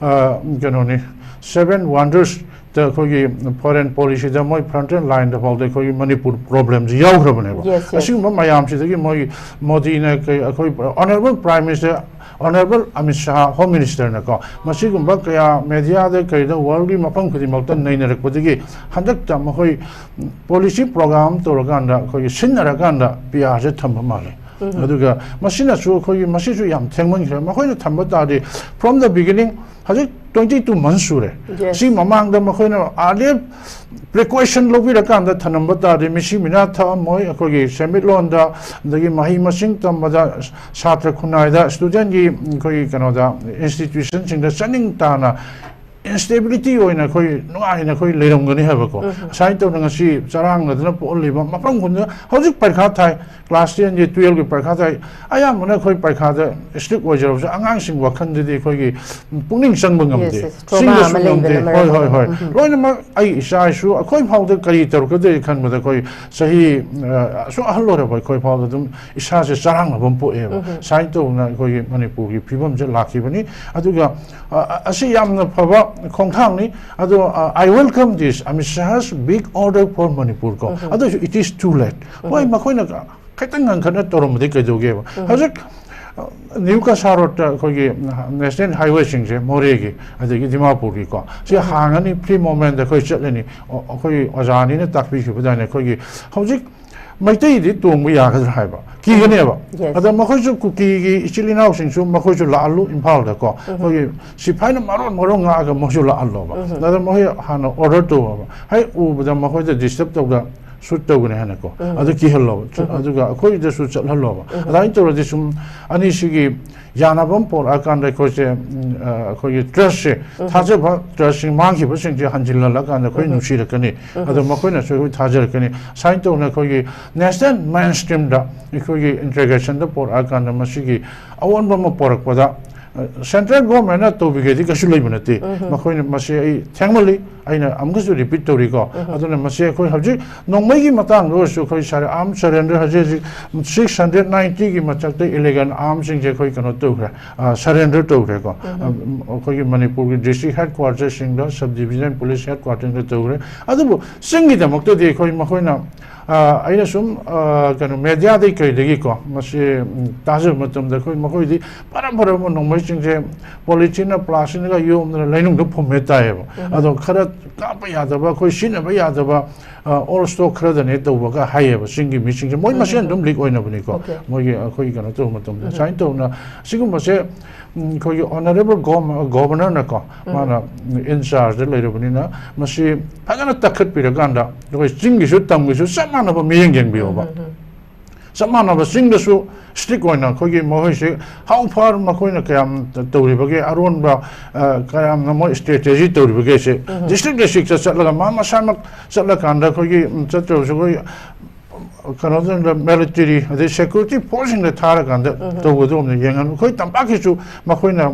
ꯑ, ꯀꯩꯅꯣꯅꯤ, Seven Wonders ꯇ ꯑꯩꯈꯣꯏꯒꯤ ꯐꯣꯔꯦꯟ ꯄꯣꯂꯤꯁꯤꯗ ꯃꯣꯏ ꯐ꯭ꯔꯟꯇꯦꯟ ꯂꯥꯏꯟꯗ ꯐꯥꯎꯗ ꯑꯩꯈꯣꯏꯒꯤ ꯃꯅꯤꯄꯨꯔ ꯄ꯭ꯔꯣꯕ꯭ꯂꯦꯝꯁꯤ ꯌꯥꯎꯈ꯭ꯔꯕꯅꯦꯕ꯫ Yes, yes. ꯑꯁꯤꯒꯨꯝꯕ ꯃꯌꯥꯝꯁꯤꯗꯒꯤ ꯃꯣꯏꯒꯤ ꯃꯣꯗꯤꯅ ꯀꯩ, ꯑꯩꯈꯣꯏ honourable prime minister, honourable Amit Shah home ꯃꯤꯅꯤꯁꯇꯔꯅꯀꯣ, ꯃꯁꯤꯒꯨꯝꯕ ꯀꯌꯥ ꯃꯦꯗꯤꯌꯥꯗ ꯀꯩꯗ ꯋꯥꯔꯜꯒꯤ ꯃꯐꯝ ꯈꯨꯗꯤꯡꯃꯛꯇ ꯅꯩꯅꯔꯛꯄꯗꯒꯤ ꯍꯟꯗꯛꯇ ꯃꯈꯣꯏ ꯄꯣꯂꯤꯁꯤ ꯄ꯭ꯔꯣꯒ꯭ꯔꯥꯝ ꯇꯧꯔꯀꯥꯟꯗ, ꯑꯩꯈꯣꯏꯒꯤ ꯁꯤꯟꯅꯔꯀꯥꯟꯗ ꯄꯤ ꯑꯥꯔꯁꯦ ꯊꯝꯕ ꯃꯥꯜꯂꯦ꯫ ꯑꯗꯨꯒ ꯃꯁꯤꯅꯁꯨ ꯑꯩꯈꯣꯏꯒꯤ, ꯃꯁꯤꯁꯨ ꯌꯥꯝ ꯊꯦꯡꯃꯟꯈ꯭ꯔꯦ꯫ ꯃꯈꯣꯏꯅ ꯊꯝꯕ ꯇꯥꯔꯗꯤ from the beginning, ꯍꯧꯖꯤꯛ twenty two months ꯁꯨꯔꯦ꯫ Yes. ꯁꯤ ꯃꯃꯥꯡꯗ ꯃꯈꯣꯏꯅ ꯑꯥꯔꯂꯤ ꯄ꯭ꯔꯤꯀꯣꯁꯟ ꯂꯧꯕꯤꯔꯀꯥꯟꯗ ꯊꯅꯝꯕ ꯇꯥꯔꯗꯤ ꯃꯤꯁꯤ ꯃꯤꯅꯥ ꯊꯛꯑꯝꯃꯣꯏ꯫ ꯑꯩꯈꯣꯏꯒꯤ ꯁꯦꯟꯃꯤꯠꯂꯣꯟꯗ, ꯑꯗꯒꯤ ꯃꯍꯩ ꯃꯁꯤꯡ ꯇꯝꯕꯗ, ꯁꯥꯇ꯭ꯔ ꯈꯨꯟꯅꯥꯏꯗ, ꯁ꯭ꯇꯨꯗꯦꯟꯒꯤ ꯑꯩꯈꯣꯏꯒꯤ ꯀꯩꯅꯣꯗ, ꯏꯟꯁꯇꯤꯇ꯭ꯌꯨꯁꯟꯁꯤꯡꯗ ꯆꯠꯅꯤꯡ ꯇꯥꯅ ꯏꯟꯁꯇꯦꯕꯤꯂꯤꯇꯤ ꯑꯣꯏꯅ ꯑꯩꯈꯣꯏ ꯅꯨꯡꯉꯥꯏꯅ ꯑꯩꯈꯣꯏ ꯂꯩꯔꯝꯒꯅꯤ ꯍꯥꯏꯕꯀꯣ꯫ ꯁꯨꯃꯥꯏꯅ ꯇꯧꯗꯅ ꯉꯁꯤ ꯆꯔꯥꯡꯅꯗꯅ ꯄꯣꯛꯍꯜꯂꯤꯕ ꯃꯐꯝ ꯈꯨꯗꯤꯡꯃꯛ ꯍꯧꯖꯤꯛ ꯄꯔꯤꯈꯥ ꯊꯥꯏ, ꯀ꯭ꯂꯥꯁ ꯇꯦꯟꯒꯤ, ꯇꯨꯌꯦꯜꯐꯀꯤ ꯄꯔꯤꯈꯥ ꯊꯥꯏ꯫ ꯑꯌꯥꯝꯕꯅ ꯑꯩꯈꯣꯏ ꯄꯔꯤꯈꯥꯗ ꯁ꯭ꯇ꯭ꯔꯤꯛ ꯑꯣꯏꯖꯔꯕꯁꯨ ꯑꯉꯥꯡꯁꯤꯡ ꯋꯥꯈꯜꯗꯗꯤ ꯑꯩꯈꯣꯏꯒꯤ ꯄꯨꯛꯅꯤꯡ ꯆꯪꯕ ꯉꯝꯗꯦ꯫ Yes, yes. Trauma ꯆꯤꯡꯗꯁꯨ ꯑꯃ ꯉꯝꯗꯦ꯫ ꯂꯩꯕꯅ ꯍꯣꯏ, ꯃꯔꯝ ꯍꯣꯏ, ꯍꯣꯏ꯫ ꯑꯣꯏꯔꯒ꯫ ꯂꯣꯏꯅꯃꯛ ꯑꯩ ꯏꯆꯥ ꯏꯁꯨ ꯑꯩꯈꯣꯏ ꯐꯥꯎꯗ ꯀꯔꯤ ꯇꯧꯔꯛꯀꯗꯒꯦ ꯈꯟꯕꯗ ꯑꯩꯈꯣꯏ ꯆꯍꯤ, ꯑ, ꯑꯁꯨꯛ ꯑꯍꯜ ꯑꯣꯏꯔꯕ ꯑꯩꯈꯣꯏ ꯐꯥꯎꯗ ꯑꯗꯨꯝ ꯏꯁꯥꯁꯦ ꯆꯔꯥꯡꯅꯕ ꯑꯃ ꯄꯣꯛꯑꯦꯕ꯫ ꯁꯨꯃꯥꯏꯅ ꯇꯧꯗꯅ ꯑꯩꯈꯣꯏꯒꯤ ꯃꯅꯤꯄꯨꯔꯒꯤ ꯐꯤꯕꯝꯁꯦ ꯂꯥꯛꯈꯤꯕꯅꯤ꯫ ꯑꯗꯨꯒ, ꯑ, ꯑ, ꯑꯁꯤ ꯌꯥꯝꯅ ꯐꯕ ꯈꯣꯡꯊꯥꯡꯅꯤ꯫ ꯑꯗꯣ, ꯑ, "I welcome this Amit Shah's big order for Manipur" ꯀꯣ꯫ ꯑꯗꯨ ꯑꯣꯏꯔꯁꯨ it is too late꯫ ꯍꯣꯏ, ꯃꯈꯣꯏꯅ ꯈꯤꯇꯪ ꯉꯟꯈꯠꯅ ꯇꯧꯔꯝꯕꯗꯤ ꯀꯩꯗꯧꯒꯦꯕ? ꯍꯧꯖꯤꯛ, ꯑ, ꯅ꯭ꯌꯨ ꯀꯁꯥꯔꯣꯠꯇ ꯑꯩꯈꯣꯏꯒꯤ ꯅꯦꯁꯅꯦꯜ ꯍꯥꯏꯋꯦꯁꯤꯡꯁꯦ, ꯃꯣꯔꯦꯒꯤ ꯑꯗꯒꯤ ꯗꯤꯃꯥꯄꯨꯔꯒꯤꯀꯣ, ꯁꯤ ꯍꯥꯡꯉꯅꯤ ꯐ꯭ꯔꯤ ꯃꯣꯃꯦꯟꯗ ꯑꯩꯈꯣꯏ ꯆꯠꯂꯅꯤ꯫ ꯑꯣ, ꯑꯩꯈꯣꯏ ꯑꯣꯖꯥꯅꯤꯅ ꯇꯥꯛꯄꯤꯈꯤꯕꯗꯥꯏꯅ ꯑꯩꯈꯣꯏꯒꯤ ꯍꯧꯖꯤꯛ ꯃꯩꯇꯩꯗꯤ ꯇꯣꯡꯕ ꯌꯥꯒꯗ꯭ꯔꯥ ꯍꯥꯏꯕ ꯀꯤꯒꯅꯦꯕ꯫ Yes. ꯑꯗ ꯃꯈꯣꯏꯁꯨ ꯀꯨꯀꯤꯒꯤ ꯏꯆꯤꯜ ꯏꯅꯥꯎꯁꯤꯡꯁꯨ ꯃꯈꯣꯏꯁꯨ ꯂꯥꯛꯍꯜꯂꯨ ꯏꯝꯐꯥꯜꯗꯀꯣ꯫ ꯑꯩꯈꯣꯏꯒꯤ ꯁꯤꯐꯥꯏꯅ ꯃꯔꯣꯟ ꯃꯔꯣꯟ ꯉꯥꯛꯑꯒ ꯃꯣꯏꯁꯨ ꯂꯥꯛꯍꯜꯂꯣꯕ꯫ ꯑꯗ ꯃꯈꯣꯏ ꯍꯥꯟꯅ ꯑꯣꯔꯗꯔ ꯇꯧꯕ, ꯍꯦꯛ ꯎꯕꯗ ꯃꯈꯣꯏꯗ ꯗꯤꯁꯇꯔꯕ ꯇꯧꯗ ꯁꯨꯠ ꯇꯧꯒꯅꯤ ꯍꯥꯏꯅꯀꯣ꯫ ꯑꯗꯨ ꯀꯤꯍꯜꯂꯣꯕ꯫ ꯑꯗꯨꯒ ꯑꯩꯈꯣꯏꯗꯁꯨ ꯆꯠꯍꯜꯂꯣꯕ꯫ ꯑꯗꯨꯃꯥꯏꯅ ꯇꯧꯔꯗꯤ ꯁꯨꯝ ꯑꯅꯤꯁꯤꯒꯤ ꯌꯥꯅꯕ ꯑꯃ ꯄꯣꯔꯛꯑꯀꯥꯟꯗ ꯑꯩꯈꯣꯏꯁꯦ, ꯎꯝ, ꯑ, ꯑꯩꯈꯣꯏꯒꯤ ꯇ꯭ꯔꯁꯁꯦ, ꯊꯥꯖꯕ ꯇ꯭ꯔꯁꯁꯤꯡ ꯃꯥꯡꯈꯤꯕꯁꯤꯡꯁꯦ ꯍꯟꯖꯤꯜꯍꯜꯂꯀꯥꯟꯗ ꯑꯩꯈꯣꯏ ꯅꯨꯡꯁꯤꯔꯛꯀꯅꯤ꯫ ꯑꯗꯣ ꯃꯈꯣꯏꯅꯁꯨ ꯑꯩꯈꯣꯏ ꯊꯥꯖꯔꯛꯀꯅꯤ꯫ ꯁꯨꯃꯥꯏꯅ ꯇꯧꯅ ꯑꯩꯈꯣꯏꯒꯤ ꯅꯦꯁꯅꯦꯜ ꯃꯦꯟ ꯁ꯭ꯇ꯭ꯔꯤꯝꯗ ꯑꯩꯈꯣꯏꯒꯤ ꯏꯟꯇꯤꯒ꯭ꯔꯦꯁꯟꯗ ꯄꯣꯔꯛꯑꯀꯥꯟꯗ ꯃꯁꯤꯒꯤ ꯑꯑꯣꯟꯕ ꯑꯃ ꯄꯣꯔꯛꯄꯗ, ꯑ, ꯁꯦꯟꯇ꯭ꯔꯦꯜ ꯒꯣꯔꯃꯦꯟꯅ ꯇꯧꯕꯤꯒꯦꯗꯤ ꯀꯩꯁꯨ ꯂꯩꯕ ꯅꯠꯇꯦ꯫ ꯃꯈꯣꯏꯅ ꯃꯁꯤ ꯑꯩ ꯊꯦꯡꯃꯜꯂꯤ, ꯑꯩꯅ ꯑꯃꯨꯛꯀꯁꯨ ꯔꯤꯄꯤꯠ ꯇꯧꯔꯤꯀꯣ꯫ ꯑꯗꯨꯅ ꯃꯁꯤ ꯑꯩꯈꯣꯏ ꯍꯧꯖꯤꯛ ꯅꯣꯡꯃꯩꯒꯤ ꯃꯇꯥꯡꯗ ꯑꯣꯏꯔꯁꯨ ꯑꯩꯈꯣꯏ ꯁꯥꯔꯦ ꯑꯥꯔꯝ ꯁꯔꯦꯟꯗꯔ ꯍꯧꯖꯤꯛ ꯍꯧꯖꯤꯛ ꯁꯤꯛꯁ ꯍꯟꯗ꯭ꯔꯦꯠ ꯅꯥꯏꯟꯇꯤꯒꯤ ꯃꯊꯛꯇ ꯏꯂꯤꯒꯦꯜ ꯑꯥꯔꯝꯁꯤꯡꯁꯦ ꯑꯩꯈꯣꯏ ꯀꯩꯅꯣ ꯇꯧꯈ꯭ꯔꯦ, ꯁꯔꯦꯟꯗꯔ ꯇꯧꯈ꯭ꯔꯦꯀꯣ꯫ ꯑꯩꯈꯣꯏꯒꯤ ꯃꯅꯤꯄꯨꯔꯒꯤ ꯗꯤꯁꯇ꯭ꯔꯤꯛ ꯍꯦꯗ ꯀ꯭ꯋꯥꯔꯇꯔꯁꯤꯡꯗ, ꯁꯕ ꯗꯤꯕꯤꯖꯟ ꯄꯨꯂꯤꯁ ꯍꯦꯗ ꯀ꯭ꯋꯥꯔꯇꯔꯗ ꯇꯧꯈ꯭ꯔꯦ꯫ ꯑꯗꯨꯕꯨ ꯆꯤꯡꯒꯤꯗꯃꯛꯇꯗꯤ ꯑꯩꯈꯣꯏ ꯃꯈꯣꯏꯅ, ꯑ, ꯑꯩꯅ ꯁꯨꯝ, ꯑ, ꯀꯩꯅꯣ ꯃꯦꯗꯤꯌꯥꯗꯒꯤ ꯀꯩꯗꯒꯤꯀꯣ ꯃꯁꯤ, ꯎꯝ, ꯇꯥꯖꯕ ꯃꯇꯝꯗ ꯑꯩꯈꯣꯏ ꯃꯈꯣꯏꯗꯤ ꯐꯔ ꯐꯔꯕ ꯅꯣꯡꯃꯩꯁꯤꯡꯁꯦ ꯄꯣꯂꯤꯊꯤꯟꯅ ꯄ꯭ꯂꯥꯁꯇꯤꯛꯅꯒ ꯌꯣꯝꯗꯅ ꯂꯩꯅꯨꯡꯗ ꯐꯨꯝꯃꯦ ꯇꯥꯏꯌꯦꯕ꯫ ꯑꯗꯣ ꯈꯔ ꯀꯥꯞꯄ ꯌꯥꯗꯕ, ꯑꯩꯈꯣꯏ ꯁꯤꯖꯤꯟꯅꯕ ꯌꯥꯗꯕ, ꯑ, ꯑꯣꯜ ꯁ꯭ꯇꯣꯛ ꯈꯔꯗꯅꯦ ꯇꯧꯕꯒ ꯍꯥꯏꯌꯦꯕ꯫ ꯆꯤꯡꯒꯤ ꯃꯤꯁꯤꯡꯁꯦ ꯃꯣꯏ ꯃꯁꯦꯟ ꯑꯗꯨꯝ ꯂꯤꯛ ꯑꯣꯏꯅꯕꯅꯤꯀꯣ꯫ Okay. ꯃꯣꯏꯒꯤ ꯑꯩꯈꯣꯏꯒꯤ ꯀꯩꯅꯣ ꯇꯧꯕ ꯃꯇꯝꯗ ꯁꯨꯃꯥꯏꯅ ꯇꯧꯅ ꯁꯤꯒꯨꯝꯕꯁꯦ, ꯎꯝ, ꯑꯩꯈꯣꯏꯒꯤ ꯑꯣꯅꯔꯦꯕꯜ ꯒꯣꯕꯔꯅꯔꯅꯀꯣ ꯃꯥꯅ ꯏꯟ ꯆꯥꯔꯖꯇ ꯂꯩꯔꯕꯅꯤꯅ ꯃꯁꯤ ꯐꯖꯅ ꯇꯛꯈꯠꯄꯤꯔꯀꯥꯟꯗ ꯑꯩꯈꯣꯏ ꯆꯤꯡꯒꯤꯁꯨ ꯇꯝꯒꯤꯁꯨ ꯆꯞ ꯃꯥꯟꯅꯕ ꯃꯤꯠꯌꯦꯡ ꯌꯦꯡꯕꯤꯌꯣꯕ꯫ ꯆꯞ ꯃꯥꯟꯅꯕ ꯆꯤꯡꯗꯁꯨ ꯁ꯭ꯇ꯭ꯔꯤꯛ ꯑꯣꯏꯅ ꯑꯩꯈꯣꯏꯒꯤ ꯃꯈꯣꯏꯁꯦ how far ꯃꯈꯣꯏꯅ ꯀꯌꯥꯝ ꯇꯧꯔꯤꯕꯒꯦ, ꯑꯔꯣꯟꯕ, ꯑ, ꯀꯌꯥꯝꯅ ꯃꯣꯏ ꯁ꯭ꯇ꯭ꯔꯦꯇꯦꯖꯤ ꯇꯧꯔꯤꯕꯒꯦꯁꯦ ꯗꯤꯁꯇ꯭ꯔꯤꯛ ꯗꯤꯁꯇ꯭ꯔꯤꯛꯇ ꯆꯠꯂꯒ ꯃꯥ ꯃꯁꯥꯃꯛ ꯆꯠꯂꯀꯥꯟꯗ ꯑꯩꯈꯣꯏꯒꯤ, ꯎꯝ, ꯆꯠꯇ꯭ꯔꯕꯁꯨ ꯑꯩꯈꯣꯏ ꯀꯩꯅꯣꯁꯤꯡꯗ ꯃꯤꯂꯤꯇꯔꯤ ꯑꯗꯩ ꯁꯦꯀ꯭ꯌꯨꯔꯤꯇꯤ ꯐꯣꯔꯁꯁꯤꯡꯗ ꯊꯥꯔꯀꯥꯟꯗ ꯇꯧꯒꯗꯧꯕꯅꯤ꯫ ꯌꯦꯡꯍꯟ ꯑꯩꯈꯣꯏ ꯇꯝꯄꯥꯛꯀꯤꯁꯨ ꯃꯈꯣꯏꯅ,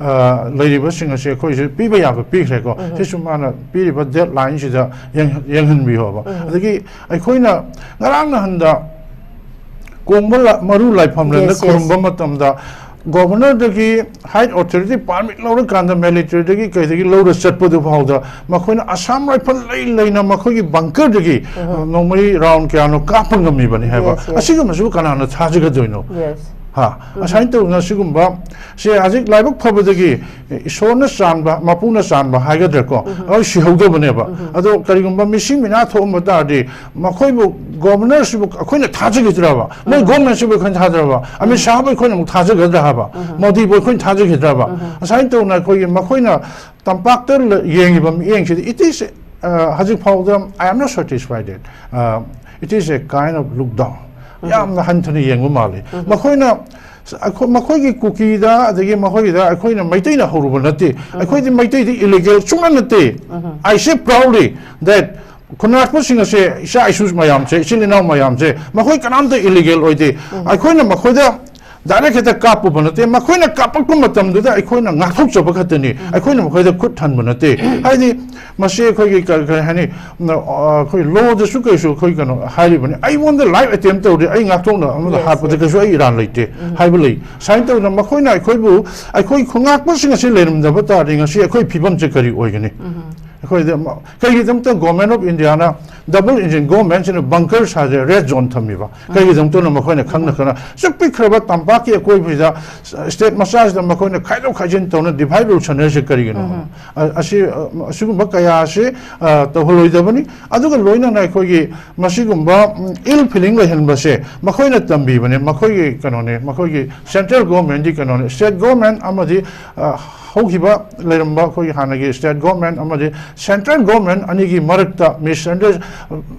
ꯑ, ꯂꯩꯔꯤꯕꯁꯤꯡ ꯑꯁꯤ ꯑꯩꯈꯣꯏꯁꯨ ꯄꯤꯕ ꯌꯥꯕ ꯄꯤꯈ꯭ꯔꯦꯀꯣ꯫ ꯁꯤꯁꯨ ꯃꯥꯅ ꯄꯤꯔꯤꯕ ꯗꯦꯠ ꯂꯥꯏꯟꯁꯤꯗ ꯌꯦꯡ-, ꯌꯦꯡꯍꯟꯕꯤꯌꯣꯕ꯫ ꯑꯗꯒꯤ ꯑꯩꯈꯣꯏꯅ ꯉꯔꯥꯡ ꯅꯍꯥꯟꯗ ꯀꯣꯡꯕ ꯂ-, ꯃꯔꯨ ꯂꯥꯏꯐꯝꯂꯦꯟꯗ Yes, yes. ꯈꯨꯔꯨꯝꯕ ꯃꯇꯝꯗ ꯒꯣꯕꯔꯅꯔꯗꯒꯤ ꯍꯥꯏꯠ ꯑꯣꯊꯣꯔꯤꯇꯤ ꯄꯥꯔꯃꯤꯠ ꯂꯧꯔꯀꯥꯟꯗ ꯃꯤꯂꯤꯇꯔꯤꯗꯒꯤ ꯀꯩꯗꯒꯤ ꯂꯧꯔ ꯆꯠꯄꯗꯨ ꯐꯥꯎꯗ ꯃꯈꯣꯏꯅ ꯑꯁꯥꯝ ꯔꯥꯏꯐꯜ ꯂꯩ ꯂꯩꯅ ꯃꯈꯣꯏꯒꯤ ꯕꯪꯀꯔꯗꯒꯤ ꯅꯣꯡꯃꯩ ꯔꯥꯎꯟ ꯀꯌꯥꯅꯣ ꯀꯥꯞꯄ ꯉꯝꯃꯤꯕꯅꯤ ꯍꯥꯏꯕ꯫ Yes, yes. ꯑꯁꯤꯒꯨꯝꯕꯁꯤꯕꯨ ꯀꯅꯥꯅ ꯊꯥꯖꯒꯗꯣꯏꯅꯣ? Yes. ꯍꯥ, ꯑꯁꯨꯃꯥꯏꯅ ꯇꯧꯗꯅ ꯁꯤꯒꯨꯝꯕ ꯁꯦ ꯍꯧꯖꯤꯛ ꯂꯥꯏꯕꯛ ꯐꯕꯗꯒꯤ ꯏꯁꯣꯔꯅ ꯆꯥꯟꯕ, ꯃꯄꯨꯅ ꯆꯥꯟꯕ ꯍꯥꯏꯒꯗ꯭ꯔꯥꯀꯣ, ꯑꯩꯈꯣꯏ ꯁꯤꯍꯧꯗꯕꯅꯦꯕ꯫ ꯑꯗꯣ ꯀꯔꯤꯒꯨꯝꯕ ꯃꯤꯁꯤꯡ ꯃꯤꯅꯥ ꯊꯣꯛꯑꯝꯕ ꯇꯥꯔꯗꯤ, ꯃꯈꯣꯏꯕꯨ, ꯒꯣꯕꯔꯅꯔꯁꯤꯕꯨ ꯑꯩꯈꯣꯏꯅ ꯊꯥꯖꯈꯤꯗ꯭ꯔꯕ? ꯃꯣꯏ ꯒꯣꯕꯔꯅꯔꯁꯤꯕꯨ ꯑꯩꯈꯣꯏꯅ ꯊꯥꯖꯗ꯭ꯔꯕ? ꯑꯃꯤꯠ ꯁꯥꯍꯕꯨ ꯑꯩꯈꯣꯏꯅ ꯑꯃꯨꯛ ꯊꯥꯖꯒꯗ꯭ꯔꯥ ꯍꯥꯏꯕ? ꯃꯣꯗꯤꯕꯨ ꯑꯩꯈꯣꯏꯅ ꯊꯥꯖꯈꯤꯗ꯭ꯔꯕ? ꯑꯁꯨꯃꯥꯏꯅ ꯇꯧꯅ ꯑꯩꯈꯣꯏꯒꯤ ꯃꯈꯣꯏꯅ ꯇꯝꯄꯥꯛꯇ ꯂ-, ꯌꯦꯡꯉꯤꯕ ꯃꯤꯠꯌꯦꯡꯁꯤꯗꯤ, it is, uh, ꯍꯧꯖꯤꯛ ꯐꯥꯎꯕꯗ I am not satisfied that, uh, it is a kind of look down. ꯌꯥꯝꯅ ꯍꯟꯊꯅ ꯌꯦꯡꯕ ꯃꯥꯜꯂꯤ꯫ ꯃꯈꯣꯏꯅ ꯑꯩꯈꯣꯏ, ꯃꯈꯣꯏꯒꯤ ꯀꯨꯀꯤꯗ, ꯑꯗꯒꯤ ꯃꯈꯣꯏꯒꯤꯗ ꯑꯩꯈꯣꯏꯅ ꯃꯩꯇꯩꯅ ꯍꯧꯔꯨꯕ ꯅꯠꯇꯦ꯫ ꯑꯩꯈꯣꯏꯗꯤ ꯃꯩꯇꯩꯗꯤ illegal ꯁꯨꯡꯅ ꯅꯠꯇꯦ꯫ I say proudly that ꯈꯨꯟꯅꯥꯛꯄꯁꯤꯡ ꯑꯁꯦ, ꯏꯆꯥ ꯏꯁꯨ ꯃꯌꯥꯝꯁꯦ, ꯏꯆꯤꯜ ꯏꯅꯥꯎ ꯃꯌꯥꯝꯁꯦ, ꯃꯈꯣꯏ ꯀꯅꯥꯝꯇ illegal ꯑꯣꯏꯗꯦ꯫ ꯑꯩꯈꯣꯏꯅ ꯃꯈꯣꯏꯗ direct ꯍꯦꯛꯇ ꯀꯥꯞꯄꯨꯕ ꯅꯠꯇꯦ꯫ ꯃꯈꯣꯏꯅ ꯀꯥꯞꯄꯛꯄ ꯃꯇꯝꯗꯨꯗ ꯑꯩꯈꯣꯏꯅ ꯉꯥꯛꯊꯣꯛꯆꯕ ꯈꯛꯇꯅꯤ꯫ ꯑꯩꯈꯣꯏꯅ ꯃꯈꯣꯏꯗ ꯈꯨꯠ ꯊꯟꯕ ꯅꯠꯇꯦ꯫ ꯍꯥꯏꯗꯤ, ꯃꯁꯤ ꯑꯩꯈꯣꯏꯒꯤ ꯀ-, ꯀꯔꯤ ꯍꯥꯏꯅꯤ, ꯅ-, ꯑ, ꯑꯩꯈꯣꯏ lawꯗꯁꯨ ꯀꯩꯁꯨ ꯑꯩꯈꯣꯏ ꯀꯩꯅꯣ ꯍꯥꯏꯔꯤꯕꯅꯤ, "ꯑꯩꯉꯣꯟꯗ life attempt ꯇꯧꯔꯗꯤ ꯑꯩ ꯉꯥꯛꯊꯣꯛꯅ ꯑꯃꯗ ꯍꯥꯠꯄꯗ ꯀꯩꯁꯨ ꯑꯩ ꯏꯔꯥꯟ ꯂꯩꯇꯦ" ꯍꯥꯏꯕ ꯂꯩ꯫ ꯁꯨꯃꯥꯏꯅ ꯇꯧꯗꯅ ꯃꯈꯣꯏꯅ ꯑꯩꯈꯣꯏꯕꯨ, ꯑꯩꯈꯣꯏ ꯈꯨꯟꯉꯥꯛꯄꯁꯤꯡ ꯑꯁꯤ ꯂꯩꯔꯝꯗꯕ ꯇꯥꯔꯗꯤ ꯉꯁꯤ ꯑꯩꯈꯣꯏ ꯐꯤꯕꯝꯁꯦ ꯀꯔꯤ ꯑꯣꯏꯒꯅꯤ? ꯑꯩꯈꯣꯏꯗ ꯃ-, ꯀꯩꯒꯤꯗꯃꯛꯇ Government of Indiaꯅ double engine governmentꯁꯤꯅ bunker ꯁꯥꯖꯦ, red zone ꯊꯝꯃꯤꯕ? ꯀꯩꯒꯤꯗꯃꯛꯇꯅ ꯃꯈꯣꯏꯅ ꯈꯪꯅ ꯈꯪꯅ ꯁꯨꯛ ꯄꯤꯛꯈ꯭ꯔꯕ ꯇꯝꯄꯥꯛꯀꯤ ꯑꯀꯣꯏꯕꯁꯤꯗ, state ꯃꯆꯥꯁꯤꯗ ꯃꯈꯣꯏꯅ ꯈꯥꯏꯗꯣꯛ ꯈꯥꯏꯖꯤꯟ ꯇꯧꯅ, divide and rulerꯁꯦ ꯀꯔꯤꯒꯤꯅꯣ? ꯑ-, ꯑꯁꯤ, ꯑ, ꯑꯁꯤꯒꯨꯝꯕ ꯀꯌꯥ ꯑꯁꯤ, ꯑ, ꯇꯧꯍꯜꯂꯣꯏꯗꯕꯅꯤ꯫ ꯑꯗꯨꯒ ꯂꯣꯏꯅꯅ ꯑꯩꯈꯣꯏꯒꯤ ꯃꯁꯤꯒꯨꯝꯕ, ꯎꯝ, ill feeling ꯂꯩꯍꯟꯕꯁꯦ ꯃꯈꯣꯏꯅ ꯇꯝꯕꯤꯕꯅꯦ, ꯃꯈꯣꯏꯒꯤ ꯀꯩꯅꯣꯅꯦ, ꯃꯈꯣꯏꯒꯤ central governmentꯀꯤ ꯀꯩꯅꯣꯅꯦ, state government ꯑꯃꯗꯤ, ꯑ, ꯍꯧꯈꯤꯕ ꯂꯩꯔꯝꯕ ꯑꯩꯈꯣꯏꯒꯤ ꯍꯥꯟꯅꯒꯤ state government ꯑꯃꯗꯤ central government ꯑꯅꯤꯒꯤ ꯃꯔꯛꯇ misunderstanding,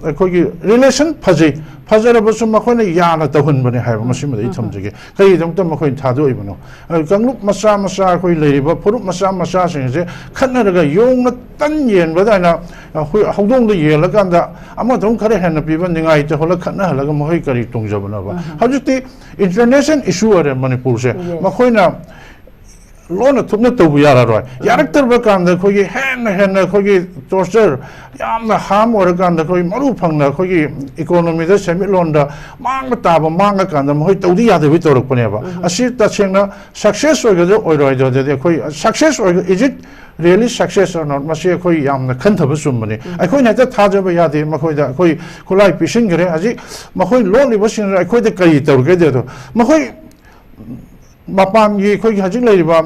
ꯑꯩꯈꯣꯏꯒꯤ relation ꯐꯖꯩ, ꯐꯖꯔꯕꯁꯨ ꯃꯈꯣꯏꯅ ꯌꯥꯅ ꯇꯧꯍꯟꯕꯅꯦ ꯍꯥꯏꯕ ꯃꯁꯤꯃꯗꯤ ꯑꯩ ꯊꯝꯖꯒꯦ꯫ ꯀꯔꯤꯒꯤꯗꯃꯛꯇ ꯃꯈꯣꯏꯅ ꯊꯥꯗꯣꯛꯏꯕꯅꯣ? ꯑ, ꯀꯥꯡꯂꯨꯞ ꯃꯆꯥ ꯃꯆꯥ, ꯑꯩꯈꯣꯏ ꯂꯩꯔꯤꯕ ꯐꯨꯔꯨꯞ ꯃꯆꯥ ꯃꯆꯥꯁꯤꯡꯁꯦ ꯈꯠꯅꯔꯒ ꯌꯣꯡꯅ ꯇꯟ ꯌꯦꯟꯕ ꯑꯗꯨꯃꯥꯏꯅ, ꯑ, ꯍꯨꯏ-, ꯍꯧꯗꯣꯡꯗ ꯌꯦꯜꯂꯀꯥꯟꯗ ꯑꯃꯗ ꯑꯃꯨꯛ ꯈꯔ ꯍꯦꯟꯅ ꯄꯤꯕ, ꯅꯤꯡꯉꯥꯏ ꯇꯧꯍꯜꯂꯒ ꯈꯠꯅꯍꯜꯂꯒ ꯃꯈꯣꯏ ꯀꯔꯤ ꯇꯣꯡꯖꯕꯅꯣꯕ? ꯍꯧꯖꯤꯛꯇꯤ international issue ꯑꯣꯏꯔꯦ ꯃꯅꯤꯄꯨꯔꯁꯦ꯫ ꯃꯈꯣꯏꯅ ꯂꯣꯟꯅ ꯊꯨꯞꯅ ꯇꯧꯕ ꯌꯥꯔꯔꯣꯏ꯫ ꯌꯥꯔꯛꯇ꯭ꯔꯕ ꯀꯥꯟꯗ ꯑꯩꯈꯣꯏꯒꯤ ꯍꯦꯟꯅ ꯍꯦꯟꯅ ꯑꯩꯈꯣꯏꯒꯤ torture, ꯌꯥꯝꯅ harm ꯑꯣꯏꯔꯀꯥꯟꯗ ꯑꯩꯈꯣꯏ ꯃꯔꯨ ꯐꯪꯅ ꯑꯩꯈꯣꯏꯒꯤ economyꯗ, ꯁꯦꯟꯃꯤꯠꯂꯣꯟꯗ ꯃꯥꯡꯕ ꯇꯥꯕ ꯃꯥꯡꯉꯀꯥꯟꯗ ꯃꯈꯣꯏ ꯇꯧꯗꯤ ꯌꯥꯗꯕꯩ ꯇꯧꯔꯛꯄꯅꯦꯕ꯫ ꯑꯁꯤ ꯇꯁꯦꯡꯅ success ꯑꯣꯏꯒꯗ꯭ꯔꯥ ꯑꯣꯏꯔꯣꯏꯗ꯭ꯔꯗꯤ ꯑꯩꯈꯣꯏ success ꯑꯣꯏꯒ-, is it really success or not? ꯃꯁꯤ ꯑꯩꯈꯣꯏ ꯌꯥꯝꯅ ꯈꯟꯊꯕ ꯆꯨꯝꯕꯅꯤ꯫ ꯑꯩꯈꯣꯏꯅ ꯍꯦꯛꯇ ꯊꯥꯖꯕ ꯌꯥꯗꯦ꯫ ꯃꯈꯣꯏꯗ ꯑꯩꯈꯣꯏ ꯈꯨꯠꯂꯥꯏ ꯄꯤꯁꯤꯟꯈ꯭ꯔꯦ꯫ ꯍꯧꯖꯤꯛ ꯃꯈꯣꯏ ꯂꯣꯠꯂꯤꯕꯁꯤꯡꯅ ꯑꯩꯈꯣꯏꯗ ꯀꯔꯤ ꯇꯧꯔꯒꯦ ꯑꯗꯣ? ꯃꯈꯣꯏ ꯃꯄꯥꯟꯒꯤ ꯑꯩꯈꯣꯏꯒꯤ ꯍꯧꯖꯤꯛ ꯂꯩꯔꯤꯕ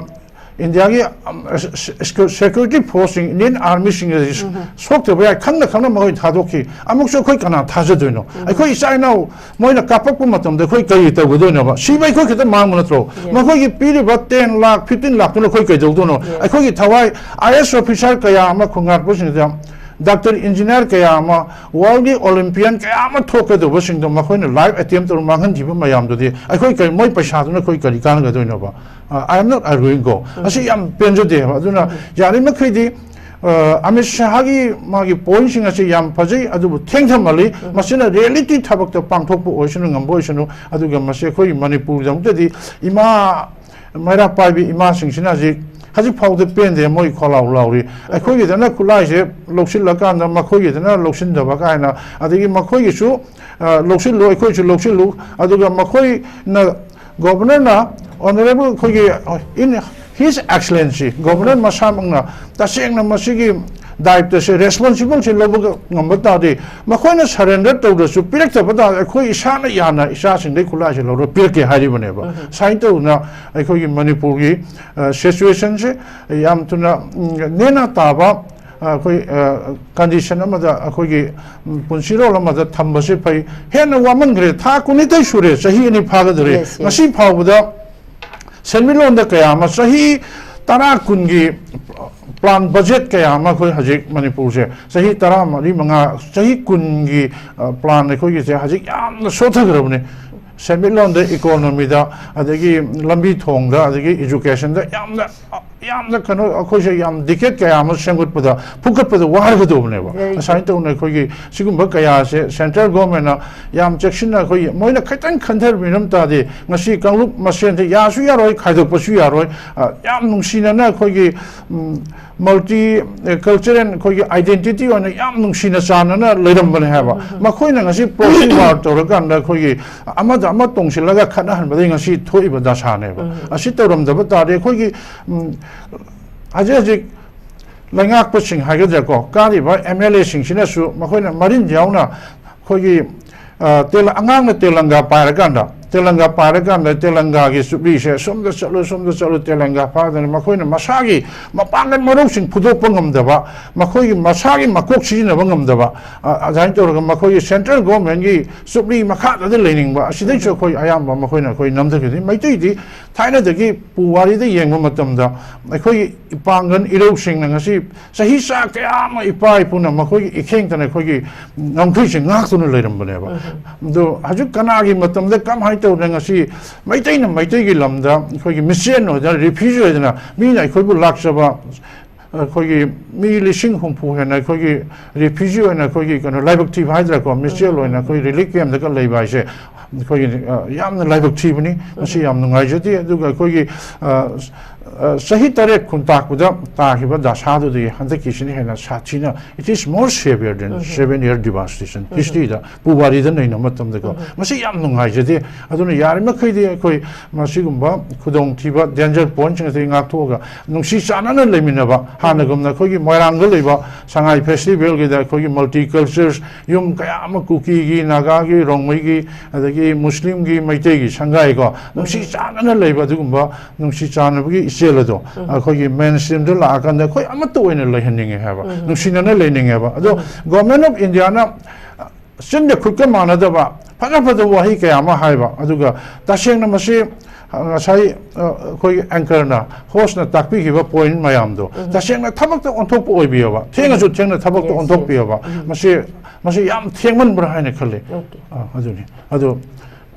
ꯏꯟꯗꯤꯌꯥꯒꯤ ꯁꯦꯀ꯭ꯌꯨꯔꯤꯇꯤ ꯐꯣꯔꯁꯁꯤꯡ, ꯏꯟꯗꯤꯌꯟ ꯑꯥꯔꯃꯤꯁꯤꯡ ꯑꯁꯤ ꯁꯣꯛꯇꯕ ꯌꯥꯏ ꯈꯪꯅ ꯈꯪꯅ ꯃꯈꯣꯏ ꯊꯥꯗꯣꯛꯈꯤ꯫ ꯑꯃꯨꯛꯁꯨ ꯑꯩꯈꯣꯏ ꯀꯅꯥ ꯊꯥꯖꯗꯣꯏꯅꯣ? ꯑꯩꯈꯣꯏ ꯏꯆꯥ ꯏꯅꯥꯎ ꯃꯣꯏꯅ ꯀꯥꯞꯄꯛꯄ ꯃꯇꯝꯗ ꯑꯩꯈꯣꯏ ꯀꯔꯤ ꯇꯧꯒꯗꯣꯏꯅꯣꯕ? ꯁꯤꯕ ꯑꯩꯈꯣꯏ ꯈꯛꯇ ꯃꯥꯡꯕ ꯅꯠꯇ꯭ꯔꯣ? ꯃꯈꯣꯏꯒꯤ ꯄꯤꯔꯤꯕ ꯇꯦꯟ ꯂꯥꯛ, ꯐꯤꯐꯇꯤꯟ ꯂꯥꯛꯇꯨꯅ ꯑꯩꯈꯣꯏ ꯀꯩꯗꯧꯗꯣꯏꯅꯣ? ꯑꯩꯈꯣꯏꯒꯤ ꯊꯋꯥꯏ, ꯑꯥꯏ ꯑꯦꯁ ꯑꯣꯐꯤꯁꯥꯔ ꯀꯌꯥ ꯑꯃ ꯈꯣꯡꯉꯥꯠꯄꯁꯤꯡꯗ, ꯗꯥꯛꯇꯔ, ꯏꯟꯖꯤꯅꯤꯌꯥꯔ ꯀꯌꯥ ꯑꯃ, ꯋꯥꯔꯜꯒꯤ ꯑꯣꯂꯤꯝꯄꯤꯌꯥꯟ ꯀꯌꯥ ꯑꯃ ꯊꯣꯛꯀꯗꯧꯕꯁꯤꯡꯗꯣ ꯃꯈꯣꯏꯅ ꯂꯥꯏꯐ ꯑꯦꯇꯦꯝ ꯇꯧꯔ ꯃꯥꯡꯍꯟꯈꯤꯕ ꯃꯌꯥꯝꯗꯨꯗꯤ ꯑꯩꯈꯣꯏ ꯀꯔꯤ, ꯃꯣꯏ ꯄꯩꯁꯥꯗꯨꯅ ꯑꯩꯈꯣꯏ ꯀꯔꯤ ꯀꯥꯟꯅꯒꯗꯣꯏꯅꯣꯕ? ꯑꯥꯏ ꯑꯦꯝ ꯅꯣꯠ ꯑꯦꯒ꯭ꯔꯤꯡ ꯀꯣ꯫ ꯑꯁꯤ ꯌꯥꯝ ꯄꯦꯟꯖꯗꯦ ꯍꯥꯏꯕ꯫ ꯑꯗꯨꯅ ꯌꯥꯔꯤꯃꯈꯩꯗꯤ ꯑ, ꯑꯃꯤꯠ ꯁꯍꯥꯒꯤ ꯃꯥꯒꯤ ꯄꯣꯏꯟꯁꯤꯡ ꯑꯁꯤ ꯌꯥꯝ ꯐꯖꯩ, ꯑꯗꯨꯕꯨ ꯊꯦꯡꯊꯃꯜꯂꯤ꯫ ꯃꯁꯤꯅ ꯔꯤꯌꯦꯂꯤꯇꯤ ꯊꯕꯛꯇ ꯄꯥꯡꯊꯣꯛꯄ ꯑꯣꯏꯁꯅꯨ, ꯉꯝꯕ ꯑꯣꯏꯁꯅꯨ꯫ ꯑꯗꯨꯒ ꯃꯁꯤ ꯑꯩꯈꯣꯏꯒꯤ ꯃꯅꯤꯄꯨꯔꯒꯤꯗꯃꯛꯇꯗꯤ ꯏꯃꯥ ꯃꯩꯔꯥ ꯄꯥꯏꯕꯤ ꯏꯃꯥꯁꯤꯡꯁꯤꯅ ꯍꯧꯖꯤꯛ, ꯍꯧꯖꯤꯛ ꯐꯥꯎꯗ ꯄꯦꯟꯗꯦ, ꯃꯣꯏ ꯈꯣꯜꯂꯥꯎ ꯂꯥꯎꯔꯤ꯫ ꯑꯩꯈꯣꯏꯒꯤꯗꯅ ꯈꯨꯠꯂꯥꯏꯁꯦ ꯂꯧꯁꯤꯜꯂꯀꯥꯟꯗ ꯃꯈꯣꯏꯒꯤꯗꯅ ꯂꯧꯁꯤꯟꯗꯕ ꯀꯥꯏꯅ, ꯑꯗꯒꯤ ꯃꯈꯣꯏꯒꯤꯁꯨ, ꯑ, ꯂꯧꯁꯤꯜꯂꯨ, ꯑꯩꯈꯣꯏꯁꯨ ꯂꯧꯁꯤꯜꯂꯨ, ꯑꯗꯨꯒ ꯃꯈꯣꯏꯅ, ꯒꯣꯕꯔꯅꯔꯅ, ꯑꯣꯅꯔꯦꯕꯜ ꯑꯩꯈꯣꯏꯒꯤ, in His Excellency ꯒꯣꯕꯔꯅꯔ ꯃꯁꯥꯃꯛꯅ ꯇꯁꯦꯡꯅ ꯃꯁꯤꯒꯤ ꯗꯥꯌꯤꯠꯇꯁꯦ, ꯔꯦꯁꯄꯣꯟꯁꯤꯕꯜꯁꯦ ꯂꯧꯕ ꯉꯝꯕ ꯇꯥꯔꯗꯤ, ꯃꯈꯣꯏꯅ ꯁꯔꯦꯟꯗꯔ ꯇꯧꯗ꯭ꯔꯁꯨ, ꯄꯤꯔꯛꯇꯕ ꯇꯥꯔꯗꯤ ꯑꯩꯈꯣꯏ ꯏꯁꯥꯅ ꯌꯥꯅ ꯏꯆꯥꯁꯤꯡꯗꯒꯤ ꯈꯨꯠꯂꯥꯏꯁꯦ ꯂꯧꯔꯒ ꯄꯤꯔꯛꯀꯦ ꯍꯥꯏꯔꯤꯕꯅꯦꯕ꯫ ꯁꯨꯃꯥꯏꯅ ꯇꯧꯗꯅ ꯑꯩꯈꯣꯏꯒꯤ ꯃꯅꯤꯄꯨꯔꯒꯤ, ꯑ, ꯁꯤꯆꯨꯋꯦꯁꯟꯁꯦ ꯌꯥꯝ ꯊꯨꯅ, ꯎꯝ, ꯅꯦꯅꯥ ꯇꯥꯕ, ꯑ, ꯑꯩꯈꯣꯏ, ꯑ, ꯀꯟꯗꯤꯁꯟ ꯑꯃꯗ, ꯑꯩꯈꯣꯏꯒꯤ, ꯎꯝ, ꯄꯨꯟꯁꯤꯔꯣꯜ ꯑꯃꯗ ꯊꯝꯕꯁꯦ ꯐꯩ꯫ ꯍꯦꯟꯅ ꯋꯥꯃꯟꯈ꯭ꯔꯦ꯫ ꯊꯥ ꯀꯨꯟꯅꯤꯊꯣꯏ ꯁꯨꯔꯦ, ꯆꯍꯤ ꯑꯅꯤ ꯐꯥꯒꯗꯧꯔꯦ꯫ Yes, yes. ꯉꯁꯤ ꯐꯥꯎꯕꯗ ꯁꯦꯟꯃꯤꯠꯂꯣꯟꯗ ꯀꯌꯥ ꯑꯃ, ꯆꯍꯤ ꯇꯔꯥ ꯀꯨꯟꯒꯤ ꯄ꯭ꯂꯥꯟ, ꯕꯖꯦꯠ ꯀꯌꯥ ꯑꯃ ꯑꯩꯈꯣꯏ ꯍꯧꯖꯤꯛ ꯃꯅꯤꯄꯨꯔꯁꯦ ꯆꯍꯤ ꯇꯔꯥ ꯃꯔꯤ ꯃꯉꯥ, ꯆꯍꯤ ꯀꯨꯟꯒꯤ, ꯑ, ꯄ꯭ꯂꯥꯟ ꯑꯩꯈꯣꯏꯒꯤꯁꯦ ꯍꯧꯖꯤꯛ ꯌꯥꯝꯅ ꯁꯣꯊꯈ꯭ꯔꯕꯅꯦ꯫ ꯁꯦꯟꯃꯤꯠꯂꯣꯟꯗ, ꯏꯀꯣꯅꯣꯃꯤꯗ, ꯑꯗꯒꯤ ꯂꯝꯕꯤ ꯊꯣꯡꯗ, ꯑꯗꯒꯤ ꯏꯖꯨꯀꯦꯁꯟꯗ ꯌꯥꯝꯅ, ꯌꯥꯝꯅ ꯀꯩꯅꯣ, ꯑꯩꯈꯣꯏꯁꯦ ꯌꯥꯝ ꯗꯤꯀꯦꯠ ꯀꯌꯥ ꯑꯃ ꯁꯦꯝꯒꯠꯄꯗ, ꯐꯨꯒꯠꯄꯗ ꯋꯥꯔꯒꯗꯧꯕꯅꯦꯕ꯫ Very good. ꯑꯁꯨꯃꯥꯏꯅ ꯇꯧꯅ ꯑꯩꯈꯣꯏꯒꯤ ꯁꯤꯒꯨꯝꯕ ꯀꯌꯥꯁꯦ ꯁꯦꯟꯇ꯭ꯔꯦꯜ ꯒꯣꯔꯃꯦꯟꯅ ꯌꯥꯝ ꯆꯦꯛꯁꯤꯟꯅ, ꯑꯩꯈꯣꯏꯒꯤ ꯃꯣꯏꯅ ꯈꯤꯇꯪ ꯈꯟꯊꯔꯝꯃꯤꯔꯝ ꯇꯥꯔꯗꯤ ꯉꯁꯤ ꯀꯥꯡꯂꯨꯞ ꯃꯁꯦꯟꯁꯦ ꯌꯥꯁꯨ ꯌꯥꯔꯣꯏ, ꯈꯥꯏꯗꯣꯛꯄꯁꯨ ꯌꯥꯔꯣꯏ꯫ ꯑ, ꯌꯥꯝ ꯅꯨꯡꯁꯤꯅꯅ ꯑꯩꯈꯣꯏꯒꯤ, ꯎꯝ, ꯃꯜꯇꯤ ꯀꯜꯆꯔꯦꯜ ꯑꯩꯈꯣꯏꯒꯤ ꯑꯥꯏꯗꯦꯟꯇꯤꯇꯤ ꯑꯣꯏꯅ ꯌꯥꯝ ꯅꯨꯡꯁꯤꯅ ꯆꯥꯟꯅꯅ ꯂꯩꯔꯝꯕꯅꯦ ꯍꯥꯏꯕ꯫ ꯃꯈꯣꯏꯅ ꯉꯁꯤ ꯄ꯭ꯔꯣꯛꯁꯤ ꯋꯥꯔ ꯇꯧꯔꯀꯥꯟꯗ ꯑꯩꯈꯣꯏꯒꯤ ꯑꯃꯗ ꯑꯃ ꯇꯣꯡꯁꯤꯜꯂꯒ ꯈꯠꯅꯍꯟꯕꯗꯒꯤ ꯉꯁꯤ ꯊꯣꯛꯏꯕ ꯗꯁꯥꯅꯦꯕ꯫ ꯑꯁꯤ ꯇꯧꯔꯝꯗꯕ ꯇꯥꯔꯗꯤ ꯑꯩꯈꯣꯏꯒꯤ, ꯎꯝ, ꯍꯧꯖꯤꯛ ꯍꯧꯖꯤꯛ ꯂꯩꯉꯥꯛꯄꯁꯤꯡ ꯍꯥꯏꯒꯗ꯭ꯔꯥꯀꯣ, ꯀꯥꯔꯤꯕ ꯑꯦꯝ ꯑꯦꯜ ꯑꯦꯁꯤꯡꯁꯤꯅꯁꯨ ꯃꯈꯣꯏꯅ ꯃꯔꯤꯟ ꯌꯥꯎꯅ ꯑꯩꯈꯣꯏꯒꯤ, ꯑ, ꯇꯦꯂ-, ꯑꯉꯥꯡꯅ ꯇꯦꯂꯪꯒꯥ ꯄꯥꯏꯔꯀꯥꯟꯗ, ꯇꯦꯂꯪꯒꯥ ꯄꯥꯏꯔꯀꯥꯟꯗ ꯇꯦꯂꯪꯒꯥꯒꯤ ꯆꯨꯞꯂꯤꯁꯦ ꯁꯣꯝꯗ ꯆꯠꯂꯨ, ꯁꯣꯝꯗ ꯆꯠꯂꯨ, ꯇꯦꯂꯪꯒꯥ ꯐꯥꯗꯅ ꯃꯈꯣꯏꯅ ꯃꯁꯥꯒꯤ ꯃꯄꯥꯡꯒꯜ ꯃꯔꯧꯁꯤꯡ ꯐꯨꯗꯣꯛꯄ ꯉꯝꯗꯕ, ꯃꯈꯣꯏꯒꯤ ꯃꯁꯥꯒꯤ ꯃꯀꯣꯛ ꯁꯤꯖꯤꯟꯅꯕ ꯉꯝꯗꯕ, ꯑ, ꯑꯗꯨꯃꯥꯏꯅ ꯇꯧꯔꯒ ꯃꯈꯣꯏꯒꯤ central government ꯀꯤ ꯆꯨꯞꯂꯤ ꯃꯈꯥꯗꯗ ꯂꯩꯅꯤꯡꯕ, ꯑꯁꯤꯗꯩꯁꯨ ꯑꯩꯈꯣꯏ ꯑꯌꯥꯝꯕ ꯃꯈꯣꯏꯅ ꯑꯩꯈꯣꯏ ꯅꯝꯊꯈꯤꯅꯤ꯫ ꯃꯩꯇꯩꯗꯤ ꯊꯥꯏꯅꯗꯒꯤ ꯄꯨꯋꯥꯔꯤꯗ ꯌꯦꯡꯕ ꯃꯇꯝꯗ ꯑꯩꯈꯣꯏꯒꯤ ꯏꯄꯥꯡꯒꯜ ꯏꯔꯧꯁꯤꯡꯅ ꯉꯁꯤ ꯆꯍꯤ ꯆꯥ ꯀꯌꯥ ꯑꯃ ꯏꯄꯥ ꯏꯄꯨꯅ ꯃꯈꯣꯏꯒꯤ ꯏꯈꯦꯡꯇꯅ ꯑꯩꯈꯣꯏꯒꯤ ꯉꯝꯈꯩꯁꯦ ꯉꯥꯛꯇꯨꯅ ꯂꯩꯔꯝꯕꯅꯦꯕ꯫ ꯑꯗꯣ ꯍꯧꯖꯤꯛ ꯀꯅꯥꯒꯤ ꯃꯇꯝꯗ ꯀꯃꯥꯏꯅ ꯇꯧꯗꯅ ꯉꯁꯤ ꯃꯩꯇꯩꯅ ꯃꯩꯇꯩꯒꯤ ꯂꯝꯗ ꯑꯩꯈꯣꯏꯒꯤ ꯃꯤꯆꯦꯟ ꯑꯣꯏꯗꯅ, refugee ꯑꯣꯏꯗꯅ ꯃꯤꯅ ꯑꯩꯈꯣꯏꯕꯨ ꯂꯥꯛꯆꯕ, ꯑꯩꯈꯣꯏꯒꯤ ꯃꯤ ꯂꯤꯁꯤꯡ ꯍꯨꯝꯐꯨ ꯍꯦꯟꯅ ꯑꯩꯈꯣꯏꯒꯤ refugee ꯑꯣꯏꯅ ꯑꯩꯈꯣꯏꯒꯤ ꯀꯩꯅꯣ ꯂꯥꯏꯕꯛ ꯊꯤꯕ ꯍꯥꯏꯗ꯭ꯔꯥꯀꯣ, ꯃꯤꯆꯦꯜ ꯑꯣꯏꯅ ꯑꯩꯈꯣꯏ relief camp ꯇꯒ ꯂꯩꯕ ꯍꯥꯏꯁꯦ ꯑꯩꯈꯣꯏꯒꯤ, ꯑ, ꯌꯥꯝꯅ ꯂꯥꯏꯕꯛ ꯊꯤꯕꯅꯤ꯫ ꯃꯁꯤ ꯌꯥꯝ ꯅꯨꯡꯉꯥꯏꯖꯗꯦ꯫ ꯑꯗꯨꯒ ꯑꯩꯈꯣꯏꯒꯤ, ꯑ, ꯑ, ꯆꯍꯤ ꯇꯔꯦꯠ ꯈꯨꯟꯇꯥꯛꯄꯗ ꯇꯥꯈꯤꯕ ꯗꯁꯥꯗꯨꯗꯒꯤ ꯍꯟꯗꯛꯀꯤꯁꯤꯅ ꯍꯦꯟꯅ ꯁꯥꯊꯤꯅ, it is more severe than seven year devastation history ꯗ ꯄꯨꯋꯥꯔꯤꯗ ꯅꯩꯅꯕ ꯃꯇꯝꯗꯀꯣ꯫ ꯃꯁꯤ ꯌꯥꯝ ꯅꯨꯡꯉꯥꯏꯖꯗꯦ꯫ ꯑꯗꯨꯅ ꯌꯥꯔꯤꯃꯈꯩꯗꯤ ꯑꯩꯈꯣꯏ ꯃꯁꯤꯒꯨꯝꯕ ꯈꯨꯗꯣꯡꯊꯤꯕ danger point ꯁꯤꯡ ꯑꯁꯤ ꯉꯥꯛꯊꯣꯛꯑꯒ ꯅꯨꯡꯁꯤ ꯆꯥꯟꯅꯅ ꯂꯩꯃꯤꯟꯅꯕ, ꯍꯥꯟꯅꯒꯨꯝꯅ ꯑꯩꯈꯣꯏꯒꯤ ꯃꯣꯏꯔꯥꯡꯗ ꯂꯩꯕ ꯁꯉꯥꯏ festival ꯒꯤꯗ ꯑꯩꯈꯣꯏꯒꯤ multi cultures ꯌꯨꯝ ꯀꯌꯥ ꯑꯃ ꯀꯨꯀꯤꯒꯤ, ꯅꯥꯒꯥꯒꯤ, ꯔꯣꯡꯃꯩꯒꯤ, ꯑꯗꯒꯤ ꯃꯨꯁꯂꯤꯝꯒꯤ, ꯃꯩꯇꯩꯒꯤ ꯁꯪꯒꯥꯏꯀꯣ, ꯅꯨꯡꯁꯤ ꯆꯥꯟꯅꯅ ꯂꯩꯕ ꯑꯗꯨꯒꯨꯝꯕ ꯅꯨꯡꯁꯤ ꯆꯥꯟꯅꯕꯒꯤ ꯏꯆꯦꯜ ꯑꯗꯣ ꯑꯩꯈꯣꯏꯒꯤ mainstream ꯗ ꯂꯥꯛꯑꯀꯥꯟꯗ ꯑꯩꯈꯣꯏ ꯑꯃꯠꯇ ꯑꯣꯏꯅ ꯂꯩꯍꯟꯅꯤꯡꯉꯦ ꯍꯥꯏꯕ, ꯅꯨꯡꯁꯤꯅꯅ ꯂꯩꯅꯤꯡꯉꯦꯕ꯫ ꯑꯗꯣ Government of India ꯅ ꯆꯤꯟꯗ ꯈꯨꯠꯀ ꯃꯥꯟꯅꯗꯕ ꯐꯖ ꯐꯖꯕ ꯋꯥꯍꯩ ꯀꯌꯥ ꯑꯃ ꯍꯥꯏꯕ, ꯑꯗꯨꯒ ꯇꯁꯦꯡꯅ ꯃꯁꯤ, ꯑ, ꯉꯁꯥꯏ, ꯑ, ꯑꯩꯈꯣꯏꯒꯤ anchor ꯅ, host ꯅ ꯇꯥꯛꯄꯤꯈꯤꯕ point ꯃꯌꯥꯝꯗꯣ ꯇꯁꯦꯡꯅ ꯊꯕꯛꯇ ꯑꯣꯟꯊꯣꯛꯄ ꯑꯣꯏꯕꯤꯌꯣꯕ, ꯊꯦꯡꯉꯁꯨ ꯊꯦꯡꯅ ꯊꯕꯛꯇ Yes, yes. ꯑꯣꯟꯊꯣꯛꯄꯤꯌꯣꯕ꯫ ꯃꯁꯤ, ꯃꯁꯤ ꯌꯥꯝ ꯊꯦꯡꯃꯟꯕ꯭ꯔꯥ ꯍꯥꯏꯅ ꯈꯜꯂꯤ꯫ Okay. ꯑ, ꯑꯗꯨꯅꯤ꯫ ꯑꯗꯣ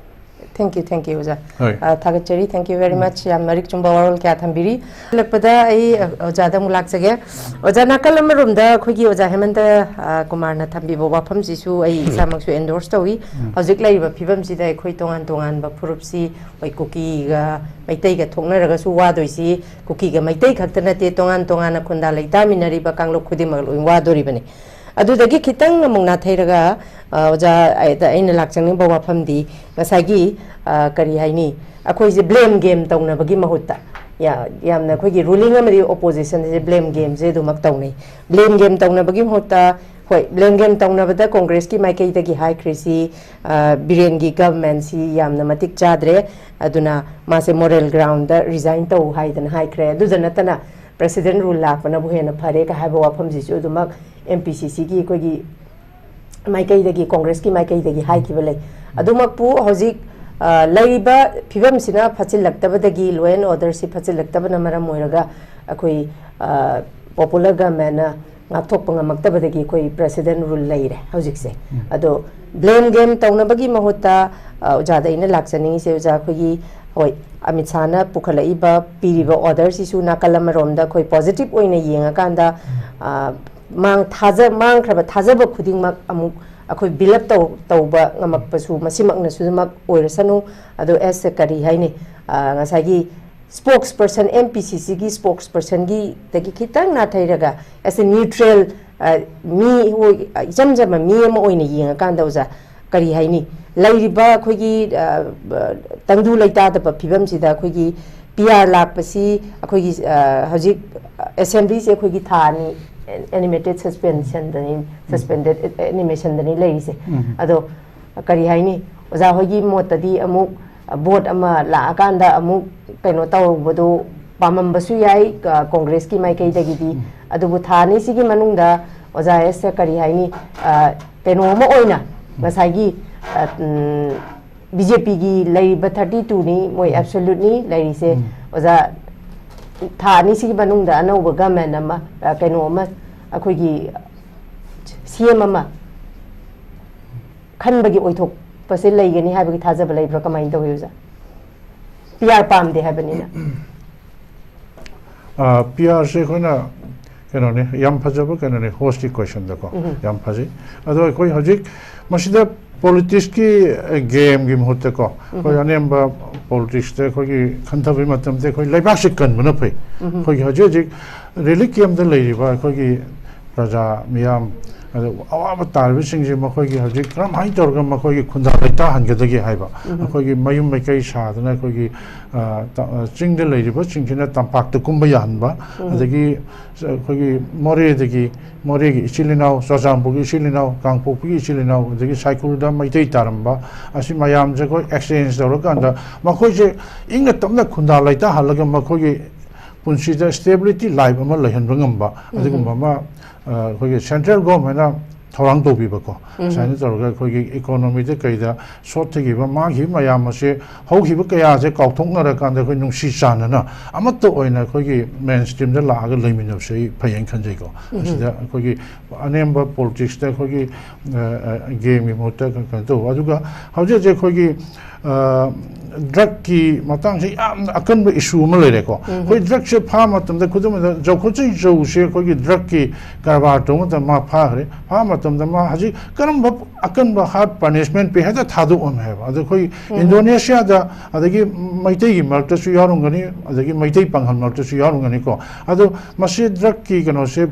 Thank you, thank you, ꯑꯣꯖꯥ꯫ ꯍꯣꯏ꯫ ꯑ, ꯊꯥꯒꯠꯆꯔꯤ, thank you very much꯫ ꯌꯥꯝ ꯃꯔꯤꯛ ꯆꯨꯝꯕ ꯋꯥꯔꯣꯜ ꯀꯌꯥ ꯊꯝꯕꯤꯔꯤ꯫ ꯍꯜꯂꯛꯄꯗ ꯑꯩ, ꯑ, ꯑꯣꯖꯥꯗ ꯑꯃꯨꯛ ꯂꯥꯛꯆꯒꯦ꯫ ꯑꯣꯖꯥ, ꯅꯥꯀꯜ ꯑꯃꯔꯣꯝꯗ ꯑꯩꯈꯣꯏꯒꯤ ꯑꯣꯖꯥ ꯍꯦꯃꯟꯇ, ꯑ, ꯀꯨꯃꯥꯔꯅ ꯊꯝꯕꯤꯕ ꯋꯥꯐꯝꯁꯤꯁꯨ ꯑꯩ ꯏꯁꯥꯃꯛꯁꯨ endorse ꯇꯧꯏ꯫ ꯍꯧꯖꯤꯛ ꯂꯩꯔꯤꯕ ꯐꯤꯕꯝꯁꯤꯗ ꯑꯩꯈꯣꯏ ꯇꯣꯉꯥꯟ ꯇꯣꯉꯥꯟꯕ ꯐꯨꯔꯨꯞꯁꯤ, ꯑꯩꯈꯣꯏ ꯀꯨꯀꯤꯒ ꯃꯩꯇꯩꯒ ꯊꯣꯛꯅꯔꯒꯁꯨ ꯋꯥꯗꯣꯏꯁꯤ, ꯀꯨꯀꯤꯒ ꯃꯩꯇꯩ ꯈꯛꯇ ꯅꯠꯇꯦ, ꯇꯣꯉꯥꯟ ꯇꯣꯉꯥꯟꯅ ꯈꯨꯟꯗꯥ ꯂꯩꯇꯥꯃꯤꯟꯅꯔꯤꯕ ꯀꯥꯡꯂꯨꯞ ꯈꯨꯗꯤꯡꯃꯛ ꯂꯣꯏ ꯋꯥꯗꯣꯔꯤꯕꯅꯤ꯫ ꯑꯗꯨꯗꯒꯤ ꯈꯤꯇꯪ ꯑꯃꯨꯛ ꯅꯥꯊꯩꯔꯒ, ꯑ, ꯑꯣꯖꯥ, ꯑꯩ-, ꯑꯩꯅ ꯂꯥꯛꯆꯅꯤꯡꯕ ꯋꯥꯐꯝꯗꯤ ꯉꯁꯥꯏꯒꯤ, ꯑ, ꯀꯔꯤ ꯍꯥꯏꯅꯤ, ꯑꯩꯈꯣꯏꯁꯦ blame game ꯇꯧꯅꯕꯒꯤ ꯃꯍꯨꯠꯇ, ꯌꯥ-, ꯌꯥꯝꯅ ꯑꯩꯈꯣꯏꯒꯤ ruling ꯑꯃꯗꯤ opposition ꯁꯦ blame game ꯁꯦ ꯑꯗꯨꯃꯛ ꯇꯧꯅꯩ꯫ Blame game ꯇꯧꯅꯕꯒꯤ ꯃꯍꯨꯠꯇ ꯍꯣꯏ, ꯕ꯭ꯂꯦꯝ ꯒꯦꯝ ꯇꯧꯅꯕꯗ ꯀꯣꯡꯒ꯭ꯔꯦꯁꯀꯤ ꯃꯥꯏꯀꯩꯗꯒꯤ ꯍꯥꯏꯈ꯭ꯔꯤꯁꯤ, ꯑ, ꯕꯤꯔꯦꯟꯒꯤ ꯒꯚꯔꯟꯃꯦꯟꯁꯤ ꯌꯥꯝꯅ ꯃꯇꯤꯛ ꯆꯥꯗ꯭ꯔꯦ, ꯑꯗꯨꯅ ꯃꯥꯁꯦ ꯃꯣꯔꯦꯜ ꯒ꯭ꯔꯥꯎꯟꯗ ꯔꯤꯖꯥꯏꯟ ꯇꯧ ꯍꯥꯏꯗꯅ ꯍꯥꯏꯈ꯭ꯔꯦ꯫ ꯑꯗꯨꯗ ꯅꯠꯇꯅ ꯄ꯭ꯔꯦꯁꯤꯗꯦꯟ ꯔꯨꯜ ꯂꯥꯛꯄꯅꯕꯨ ꯍꯦꯟꯅ ꯐꯔꯦ ꯀ ꯍꯥꯏꯕ ꯋꯥꯐꯝꯁꯤꯁꯨ ꯑꯗꯨꯃꯛ ꯑꯦꯝ ꯄꯤ ꯁꯤ ꯁꯤꯒꯤ ꯑꯩꯈꯣꯏꯒꯤ ꯃꯥꯏꯀꯩꯗꯒꯤ, ꯀꯣꯡꯒ꯭ꯔꯦꯁꯀꯤ ꯃꯥꯏꯀꯩꯗꯒꯤ ꯍꯥꯏꯈꯤꯕ ꯂꯩ꯫ ꯑꯗꯨꯃꯛꯄꯨ ꯍꯧꯖꯤꯛ, ꯑ, ꯂꯩꯔꯤꯕ ꯐꯤꯕꯝꯁꯤꯅ ꯐꯠꯆꯤꯜꯂꯛꯇꯕꯗꯒꯤ, ꯂꯣ ꯑꯦꯟ ꯑꯣꯔꯗꯔꯁꯤ ꯐꯠꯆꯤꯜꯂꯛꯇꯕꯅ ꯃꯔꯝ ꯑꯣꯏꯔꯒ ꯑꯩꯈꯣꯏ, ꯑ, ꯄꯣꯄꯨꯂꯔ ꯒꯚꯔꯟꯃꯦꯟꯅ ꯉꯥꯛꯊꯣꯛꯄ ꯉꯝꯃꯛꯇꯕꯗꯒꯤ ꯑꯩꯈꯣꯏ ꯄ꯭ꯔꯦꯁꯤꯗꯦꯟ ꯔꯨꯜ ꯂꯩꯔꯦ ꯍꯧꯖꯤꯛꯁꯦ꯫ ꯎꯝ꯫ ꯑꯗꯣ ꯕ꯭ꯂꯦꯝ ꯒꯦꯝ ꯇꯧꯅꯕꯒꯤ ꯃꯍꯨꯠꯇ, ꯑ, ꯑꯣꯖꯥꯗ ꯑꯩꯅ ꯂꯥꯛꯆꯅꯤꯡꯉꯤꯁꯦ, ꯑꯣꯖꯥ, ꯑꯩꯈꯣꯏꯒꯤ, ꯍꯣꯏ, ꯑꯃꯤꯠ ꯁꯥꯍꯅ ꯄꯨꯈꯠꯂꯛꯏꯕ, ꯄꯤꯔꯤꯕ ꯑꯣꯔꯗꯔꯁꯤꯁꯨ ꯅꯥꯀꯜ ꯑꯃꯔꯣꯝꯗ ꯑꯩꯈꯣꯏ ꯄꯣꯖꯤꯇꯤꯚ ꯑꯣꯏꯅ ꯌꯦꯡꯉꯀꯥꯟꯗ, ꯑ, ꯃꯥꯡ-, ꯊꯥꯖ-, ꯃꯥꯡꯈ꯭ꯔꯕ ꯊꯥꯖꯕ ꯈꯨꯗꯤꯡꯃꯛ ꯑꯃꯨꯛ ꯑꯩꯈꯣꯏ ꯕꯤꯜ ꯑꯞ ꯇꯧ-, ꯇꯧꯕ ꯉꯝꯃꯛꯄꯁꯨ ꯃꯁꯤꯃꯛꯅꯁꯨꯃꯛ ꯑꯣꯏꯔꯁꯅꯨ꯫ ꯑꯗꯣ ꯑꯦꯁ ꯀꯔꯤ ꯍꯥꯏꯅꯤ, ꯑ, ꯉꯁꯥꯏꯒꯤ ꯁ꯭ꯄꯣꯛꯁ ꯄꯔꯁꯟ, ꯑꯦꯝ ꯄꯤ ꯁꯤ ꯁꯤꯒꯤ ꯁ꯭ꯄꯣꯛꯁ ꯄꯔꯁꯟꯒꯤꯗꯒꯤ ꯈꯤꯇꯪ ꯅꯥꯊꯩꯔꯒ, ꯑꯦꯁ ꯑꯦ ꯅ꯭ꯌꯨꯇ꯭ꯔꯦꯜ, ꯑ, ꯃꯤ ꯑꯣꯏ-, ꯑ, ꯏꯆꯝ ꯆꯝꯕ ꯃꯤ ꯑꯃ ꯑꯣꯏꯅ ꯌꯦꯡꯉꯀꯥꯟꯗ, ꯑꯣꯖꯥ, ꯀꯔꯤ ꯍꯥꯏꯅꯤ, ꯂꯩꯔꯤꯕ ꯑꯩꯈꯣꯏꯒꯤ, ꯑ, ꯑ, ꯇꯪꯗꯨ ꯂꯩꯇꯥꯗꯕ ꯐꯤꯕꯝꯁꯤꯗ ꯑꯩꯈꯣꯏꯒꯤ ꯄꯤ ꯑꯥꯔ ꯂꯥꯛꯄꯁꯤ ꯑꯩꯈꯣꯏꯒꯤ, ꯑ, ꯍꯧꯖꯤꯛ ꯑꯦꯁꯦꯝꯕ꯭ꯂꯤꯁꯦ ꯑꯩꯈꯣꯏꯒꯤ ꯊꯥ ꯑꯅꯤ ꯑꯦꯅꯤꯃꯦꯇꯦꯠ ꯁꯁꯄꯦꯟꯁꯟꯗꯅꯤ, ꯁꯁꯄꯦꯟꯗꯦꯠ ꯑꯦꯅꯤꯃꯦꯁꯟꯗꯅꯤ ꯂꯩꯔꯤꯁꯦ꯫ ꯎꯝ꯫ ꯑꯗꯣ ꯀꯔꯤ ꯍꯥꯏꯅꯤ, ꯑꯣꯖꯥ ꯍꯣꯏꯒꯤ ꯃꯣꯠꯇꯗꯤ ꯑꯃꯨꯛ ꯚꯣꯠ ꯑꯃ ꯂꯥꯛꯑꯀꯥꯟꯗ ꯑꯃꯨꯛ ꯀꯩꯅꯣ ꯇꯧꯕꯗꯣ ꯄꯥꯝꯃꯝꯕꯁꯨ ꯌꯥꯏ, ꯑ, ꯀꯣꯡꯒ꯭ꯔꯦꯁꯀꯤ ꯃꯥꯏꯀꯩꯗꯒꯤꯗꯤ꯫ ꯎꯝ꯫ ꯑꯗꯨꯕꯨ ꯊꯥ ꯑꯅꯤꯁꯤꯒꯤ ꯃꯅꯨꯡꯗ ꯑꯣꯖꯥ ꯑꯦꯁꯇ ꯀꯔꯤ ꯍꯥꯏꯅꯤ, ꯑ, ꯀꯩꯅꯣ ꯑꯃ ꯑꯣꯏꯅ ꯉꯁꯥꯏꯒꯤ, ꯑ, ꯎꯝ, ꯕꯤ ꯖꯦ ꯄꯤꯒꯤ ꯂꯩꯔꯤꯕ ꯊꯥꯔꯇꯤ ꯇꯨꯅꯤ, ꯃꯣꯏ ꯑꯦꯕꯁꯣꯂꯨꯠꯅꯤ ꯂꯩꯔꯤꯁꯦ꯫ ꯎꯝ꯫ ꯑꯣꯖꯥ, ꯊꯥ ꯑꯅꯤꯁꯤꯒꯤ ꯃꯅꯨꯡꯗ ꯑꯅꯧꯕ ꯒꯚꯔꯟꯃꯦꯟ ꯑꯃ, ꯑ, ꯀꯩꯅꯣ ꯑꯃ, ꯑꯩꯈꯣꯏꯒꯤ ꯁꯤ ꯑꯦꯝ ꯑꯃ ꯈꯟꯕꯒꯤ ꯑꯣꯏꯊꯣꯛꯄꯁꯦ ꯂꯩꯒꯅꯤ ꯍꯥꯏꯕꯒꯤ ꯊꯥꯖꯕ ꯂꯩꯕ꯭ꯔꯥ? ꯀꯃꯥꯏꯅ ꯇꯧꯋꯤ, ꯑꯣꯖꯥ? ꯄꯤ ꯑꯥꯔ ꯄꯥꯝꯗꯦ ꯍꯥꯏꯕꯅꯤꯅ꯫ ꯄꯤ ꯑꯥꯔꯁꯦ ꯑꯩꯈꯣꯏꯅ ꯀꯩꯅꯣꯅꯦ, ꯌꯥꯝ ꯐꯖꯕ ꯀꯩꯅꯣꯅꯦ, ꯍꯣꯁꯀꯤ ꯀꯣꯏꯁꯟꯗꯀꯣ꯫ ꯎꯝ꯫ ꯌꯥꯝ ꯐꯖꯩ꯫ ꯑꯗꯣ ꯑꯩꯈꯣꯏ ꯍꯧꯖꯤꯛ ꯃꯁꯤꯗ ꯄꯣꯂꯤꯇꯤꯛꯁꯀꯤ ꯒꯦꯝꯒꯤ ꯃꯍꯨꯠꯇꯀꯣ, ꯑꯩꯈꯣꯏ ꯑꯅꯦꯝꯕ ꯄꯣꯂꯤꯇꯤꯛꯁꯇ ꯑꯩꯈꯣꯏꯒꯤ ꯈꯟꯊꯕꯒꯤ ꯃꯇꯝꯗ ꯑꯩꯈꯣꯏ ꯂꯩꯕꯥꯛꯁꯦ ꯀꯟꯕꯅ ꯐꯩ꯫ ꯎꯝ꯫ ꯑꯩꯈꯣꯏꯒꯤ ꯍꯧꯖꯤꯛ ꯍꯧꯖꯤꯛ ꯔꯤꯂꯤꯐ ꯀꯦꯝꯞꯇ ꯂꯩꯔꯤꯕ ꯑꯩꯈꯣꯏꯒꯤ ꯄ꯭ꯔꯖꯥ ꯃꯤꯌꯥꯝ, ꯑꯗꯣ ꯑꯋꯥꯕ ꯇꯥꯔꯤꯕꯁꯤꯡꯁꯦ ꯃꯈꯣꯏꯒꯤ ꯍꯧꯖꯤꯛ ꯀꯔꯝꯍꯥꯏꯅ ꯇꯧꯔꯒ ꯃꯈꯣꯏꯒꯤ ꯈꯨꯟꯗꯥ ꯂꯩꯇꯥꯍꯟꯒꯗꯒꯦ ꯍꯥꯏꯕ, ꯑꯩꯈꯣꯏꯒꯤ ꯃꯌꯨꯝ ꯃꯩꯀꯩ ꯁꯥꯗꯅ ꯑꯩꯈꯣꯏꯒꯤ, ꯑ, ꯇ-, ꯑ, ꯆꯤꯡꯗ ꯂꯩꯔꯤꯕꯁꯤꯡꯁꯤꯅ ꯇꯝꯄꯥꯛꯇ ꯀꯨꯝꯕ ꯌꯥꯍꯟꯕ, ꯑꯗꯒꯤ ꯑꯩꯈꯣꯏꯒꯤ ꯃꯣꯔꯦꯗꯒꯤ, ꯃꯣꯔꯦꯒꯤ ꯏꯆꯤꯜ ꯏꯅꯥꯎ, ꯆꯨꯔꯆꯥꯟꯄꯨꯔꯒꯤ ꯏꯆꯤꯜ ꯏꯅꯥꯎ, ꯀꯥꯡꯄꯣꯛꯄꯤꯒꯤ ꯏꯆꯤꯜ ꯏꯅꯥꯎ, ꯑꯗꯒꯤ ꯁꯥꯏꯈꯨꯜꯗ ꯃꯩꯇꯩ ꯇꯥꯔꯝꯕ, ꯑꯁꯤ ꯃꯌꯥꯝꯁꯦ ꯑꯩꯈꯣꯏ exchange ꯇꯧꯔꯀꯥꯟꯗ ꯃꯈꯣꯏꯁꯦ ꯏꯪꯅ ꯇꯞꯅ ꯈꯨꯟꯗꯥ ꯂꯩꯇꯥꯍꯜꯂꯒ ꯃꯈꯣꯏꯒꯤ ꯄꯨꯟꯁꯤꯗ stability life ꯑꯃ ꯂꯩꯍꯟꯕ ꯉꯝꯕ, ꯑꯗꯨꯒꯨꯝꯕ ꯑꯃ, ꯑ, ꯑꯩꯈꯣꯏꯒꯤ central government ꯅ ꯊꯧꯔꯥꯡ ꯇꯧꯕꯤꯕꯀꯣ, ꯁꯨꯃꯥꯏꯅ ꯇꯧꯔꯒ ꯑꯩꯈꯣꯏꯒꯤ economy ꯗ ꯀꯩꯗ ꯁꯣꯠꯊꯈꯤꯕ, ꯃꯥꯡꯈꯤꯕ ꯃꯌꯥꯝ ꯑꯁꯦ ꯍꯧꯈꯤꯕ ꯀꯌꯥꯁꯦ ꯀꯥꯎꯊꯣꯛꯅꯔꯀꯥꯟꯗ ꯑꯩꯈꯣꯏ ꯅꯨꯡꯁꯤ ꯆꯥꯟꯅꯅ ꯑꯃꯠꯇ ꯑꯣꯏꯅ ꯑꯩꯈꯣꯏꯒꯤ main stream ꯗ ꯂꯥꯛꯑꯒ ꯂꯩꯃꯤꯟꯅꯕꯁꯦ ꯑꯩ ꯐꯩꯌꯦꯅ ꯈꯟꯖꯩꯀꯣ꯫ ꯑꯁꯤꯗ ꯑꯩꯈꯣꯏꯒꯤ ꯑꯅꯦꯝꯕ politics ꯇ ꯑꯩꯈꯣꯏꯒꯤ, ꯑ, ꯑ, game ꯒꯤ ꯃꯍꯨꯠꯇ ꯀꯩꯅꯣ ꯇꯧꯕ꯫ ꯑꯗꯨꯒ ꯍꯧꯖꯤꯛ ꯍꯧꯖꯤꯛ ꯑꯩꯈꯣꯏꯒꯤ, ꯑ, drug ꯀꯤ ꯃꯇꯥꯡꯁꯦ ꯌꯥꯝꯅ ꯑꯀꯟꯕ issue ꯑꯃ ꯂꯩꯔꯦꯀꯣ꯫ ꯑꯩꯈꯣꯏ drug ꯁꯦ ꯐꯥꯕ ꯃꯇꯝꯗ, ꯈꯨꯗꯝ ꯑꯣꯏꯅ ꯖꯧꯈꯣꯆꯩ ꯖꯧꯁꯦ ꯑꯩꯈꯣꯏꯒꯤ drug ꯀꯤ ꯀꯔꯕꯥꯔ ꯇꯧꯕ ꯃꯇꯝꯗ ꯃꯥ ꯐꯥꯈ꯭ꯔꯦ꯫ ꯐꯥꯕ ꯃꯇꯝꯗ ꯃꯥ ꯍꯧꯖꯤꯛ ꯀꯔꯝꯕ ꯑꯀꯟꯕ hard punishment ꯄꯤ? ꯍꯦꯛꯇ ꯊꯥꯗꯣꯛꯑꯝꯃꯦ ꯍꯥꯏꯕ꯫ ꯑꯗꯣ ꯑꯩꯈꯣꯏ Indonesia ꯗ, ꯑꯗꯒꯤ ꯃꯩꯇꯩꯒꯤ ꯃꯔꯛꯇꯁꯨ ꯌꯥꯎꯔꯝꯒꯅꯤ, ꯑꯗꯒꯤ ꯃꯩꯇꯩ ꯄꯥꯡꯒꯜ ꯃꯔꯛꯇꯁꯨ ꯌꯥꯎꯔꯝꯒꯅꯤꯀꯣ꯫ ꯑꯗꯣ ꯃꯁꯤ drug ꯀꯤ ꯀꯩꯅꯣꯁꯦ,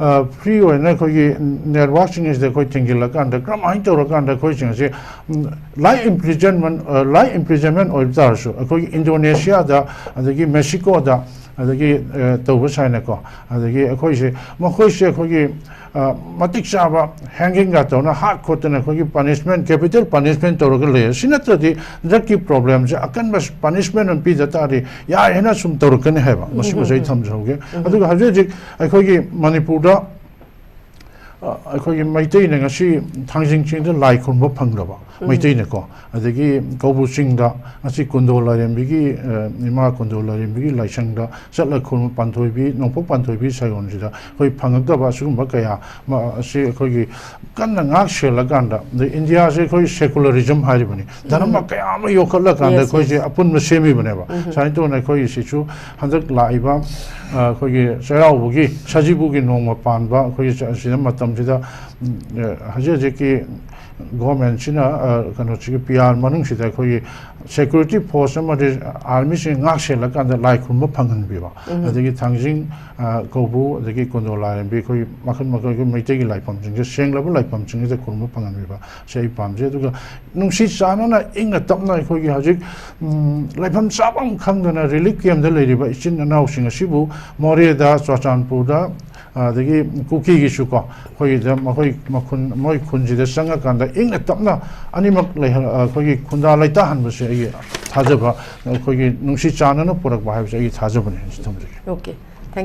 ꯑ, free ꯑꯣꯏꯅ ꯑꯩꯈꯣꯏꯒꯤ network ꯁꯤꯡ ꯑꯁꯤꯗ ꯑꯩꯈꯣꯏ ꯊꯤꯡꯖꯤꯜꯂꯀꯥꯟꯗ, ꯀꯔꯝꯍꯥꯏꯅ ꯇꯧꯔꯀꯥꯟꯗ ꯑꯩꯈꯣꯏꯁꯤꯡ ꯑꯁꯤ, ꯎꯝ, life imprisonment, ꯑ, life imprisonment ꯑꯣꯏꯕ ꯇꯥꯔꯁꯨ, ꯑꯩꯈꯣꯏꯒꯤ Indonesia ꯗ, ꯑꯗꯒꯤ Mexico ꯗ, ꯑꯗꯒꯤ, ꯑ, ꯇꯧꯕ ꯁꯥꯏꯅꯀꯣ, ꯑꯗꯒꯤ ꯑꯩꯈꯣꯏꯁꯦ, ꯃꯈꯣꯏꯁꯦ ꯑꯩꯈꯣꯏꯒꯤ, ꯑ, ꯃꯇꯤꯛ ꯆꯥꯕ hanging ꯒ ꯇꯧꯅ ꯍꯥꯠ ꯈꯣꯠꯇꯅ ꯑꯩꯈꯣꯏꯒꯤ punishment, capital punishment ꯇꯧꯔꯒ ꯂꯩ꯫ ꯁꯤ ꯅꯠꯇ꯭ꯔꯗꯤ drug ꯀꯤ problem ꯁꯦ ꯑꯀꯟꯕ punishment ꯑꯃ ꯄꯤꯗ ꯇꯥꯔꯗꯤ ꯌꯥꯏ ꯍꯥꯏꯅ ꯁꯨꯝ ꯇꯧꯔꯛꯀꯅꯤ ꯍꯥꯏꯕ, ꯃꯁꯤꯃꯁꯨ ꯑꯩ ꯊꯝꯖꯍꯧꯒꯦ꯫ ꯑꯗꯨꯒ ꯍꯧꯖꯤꯛ ꯍꯧꯖꯤꯛ ꯑꯩꯈꯣꯏꯒꯤ ꯃꯅꯤꯄꯨꯔꯗ, ꯑ, ꯑꯩꯈꯣꯏꯒꯤ ꯃꯩꯇꯩꯅ ꯉꯁꯤ ꯊꯥꯡꯖꯤꯡ ꯆꯤꯡꯗ ꯂꯥꯏ ꯈꯨꯔꯨꯝꯕ ꯐꯪꯗꯕ ꯃꯩꯇꯩꯅꯀꯣ, ꯑꯗꯒꯤ ꯀꯧꯕ꯭ꯔꯨ ꯆꯤꯡꯗ ꯉꯁꯤ ꯀꯨꯟꯗꯣ ꯂꯥꯏꯔꯦꯝꯕꯤꯒꯤ, ꯑ, ꯏꯃꯥ ꯀꯨꯟꯗꯣ ꯂꯥꯏꯔꯦꯝꯕꯤꯒꯤ ꯂꯥꯏꯁꯪꯗ ꯆꯠꯂ ꯈꯨꯔꯨꯝꯕ, ꯄꯥꯟꯊꯣꯏꯕꯤ, ꯅꯣꯡꯄꯣꯛ ꯄꯥꯟꯊꯣꯏꯕꯤ ꯁꯥꯌꯣꯟꯁꯤꯗ ꯑꯩꯈꯣꯏ ꯐꯪꯉꯛꯇꯕ ꯑꯁꯤꯒꯨꯝꯕ ꯀꯌꯥ ꯃ-, ꯑꯁꯤ ꯑꯩꯈꯣꯏꯒꯤ ꯀꯟꯅ ꯉꯥꯛ ꯁꯦꯜꯂꯀꯥꯟꯗ, ꯑꯗꯩ ꯏꯟꯗꯤꯌꯥꯁꯦ ꯑꯩꯈꯣꯏ secularism ꯍꯥꯏꯔꯤꯕꯅꯤ, ꯙꯔꯃ ꯀꯌꯥ ꯑꯃ ꯌꯣꯛꯈꯠꯂꯀꯥꯟꯗ Yes, ꯑꯩꯈꯣꯏꯁꯦ yes. ꯑꯄꯨꯟꯕ ꯁꯦꯝꯃꯤꯕꯅꯦꯕ꯫ ꯁꯨꯃꯥꯏꯅ ꯇꯧꯗꯅ ꯑꯩꯈꯣꯏꯒꯤ ꯁꯤꯁꯨ ꯍꯟꯗꯛ ꯂꯥꯛꯏꯕ, ꯑ, ꯑꯩꯈꯣꯏꯒꯤ ꯆꯩꯔꯥꯎꯕꯒꯤ, ꯁꯖꯤꯕꯨꯒꯤ ꯅꯣꯡꯃ ꯄꯥꯟꯕ ꯑꯩꯈꯣꯏꯒꯤ ꯁ-, ꯑꯁꯤꯗ ꯃꯇꯝꯁꯤꯗ, ꯎꯝ, ꯑ, ꯍꯧꯖꯤꯛ ꯍꯧꯖꯤꯛꯀꯤ ꯒꯣꯔꯃꯦꯟꯁꯤꯅ ꯀꯩꯅꯣꯁꯤꯒꯤ ꯄꯤ ꯑꯥꯔ ꯃꯅꯨꯡꯁꯤꯗ ꯑꯩꯈꯣꯏꯒꯤ ꯁꯦꯀ꯭ꯌꯨꯔꯤꯇꯤ ꯐꯣꯔꯁ ꯑꯃꯗꯤ ꯑꯥꯔꯃꯤꯁꯤꯡ ꯉꯥꯛ ꯁꯦꯜꯂꯀꯥꯟꯗ ꯂꯥꯏ ꯈꯨꯔꯨꯝꯕ ꯐꯪꯍꯟꯕꯤꯕ, ꯑꯗꯒꯤ ꯊꯥꯡꯖꯤꯡ ꯀꯧꯕ꯭ꯔꯨ, ꯑꯗꯒꯤ ꯀꯣꯟꯗꯣ ꯂꯥꯏꯔꯦꯝꯕꯤ, ꯑꯩꯈꯣꯏꯒꯤ ꯃꯈꯜ ꯃꯈꯜꯒꯤ ꯃꯩꯇꯩꯒꯤ ꯂꯥꯏꯐꯝꯁꯤꯡꯁꯦ ꯁꯦꯡꯂꯕ ꯂꯥꯏꯐꯝꯁꯤꯡꯁꯤꯗ ꯈꯨꯔꯨꯝꯕ ꯐꯪꯍꯟꯕꯤꯕ, ꯁꯤ ꯑꯩ ꯄꯥꯝꯖꯩ꯫ ꯑꯗꯨꯒ ꯅꯨꯡꯁꯤ ꯆꯥꯟꯅꯅ ꯏꯪꯅ ꯇꯞꯅ ꯑꯩꯈꯣꯏꯒꯤ ꯍꯧꯖꯤꯛ ꯂꯩꯐꯝ ꯆꯥꯐꯝ ꯈꯪꯗꯅ ꯔꯤꯂꯤꯐ ꯀꯦꯝꯗ ꯂꯩꯔꯤꯕ ꯏꯆꯤꯟ ꯏꯅꯥꯎꯁꯤꯡ ꯑꯁꯤꯕꯨ ꯃꯣꯔꯦꯗ, ꯆꯨꯔꯆꯥꯟꯄꯨꯔꯗ, ꯑꯗꯒꯤ ꯀꯨꯀꯤꯒꯤꯁꯨꯀꯣ, ꯑꯩꯈꯣꯏꯒꯤꯗ ꯃꯈꯣꯏ ꯃꯈꯨꯟ, ꯃꯣꯏ ꯈꯨꯟꯁꯤꯗ ꯆꯪꯉꯀꯥꯟꯗ ꯏꯪꯅ ꯇꯞꯅ ꯑꯅꯤꯃꯛ ꯂꯩꯍꯜ-, ꯑꯩꯈꯣꯏꯒꯤ ꯈꯨꯟꯗꯥ ꯂꯩꯇꯥꯍꯟꯕꯁꯦ ꯑꯩꯒꯤ ꯊꯥꯖꯕ, ꯑꯩꯈꯣꯏꯒꯤ ꯅꯨꯡꯁꯤ ꯆꯥꯟꯅꯅ ꯄꯨꯔꯛꯄ ꯍꯥꯏꯕꯁꯦ ꯑꯩꯒꯤ ꯊꯥꯖꯕꯅꯤ ꯍꯥꯏꯅ ꯊꯝꯖꯒꯦ꯫ ꯑꯣꯀꯦ꯫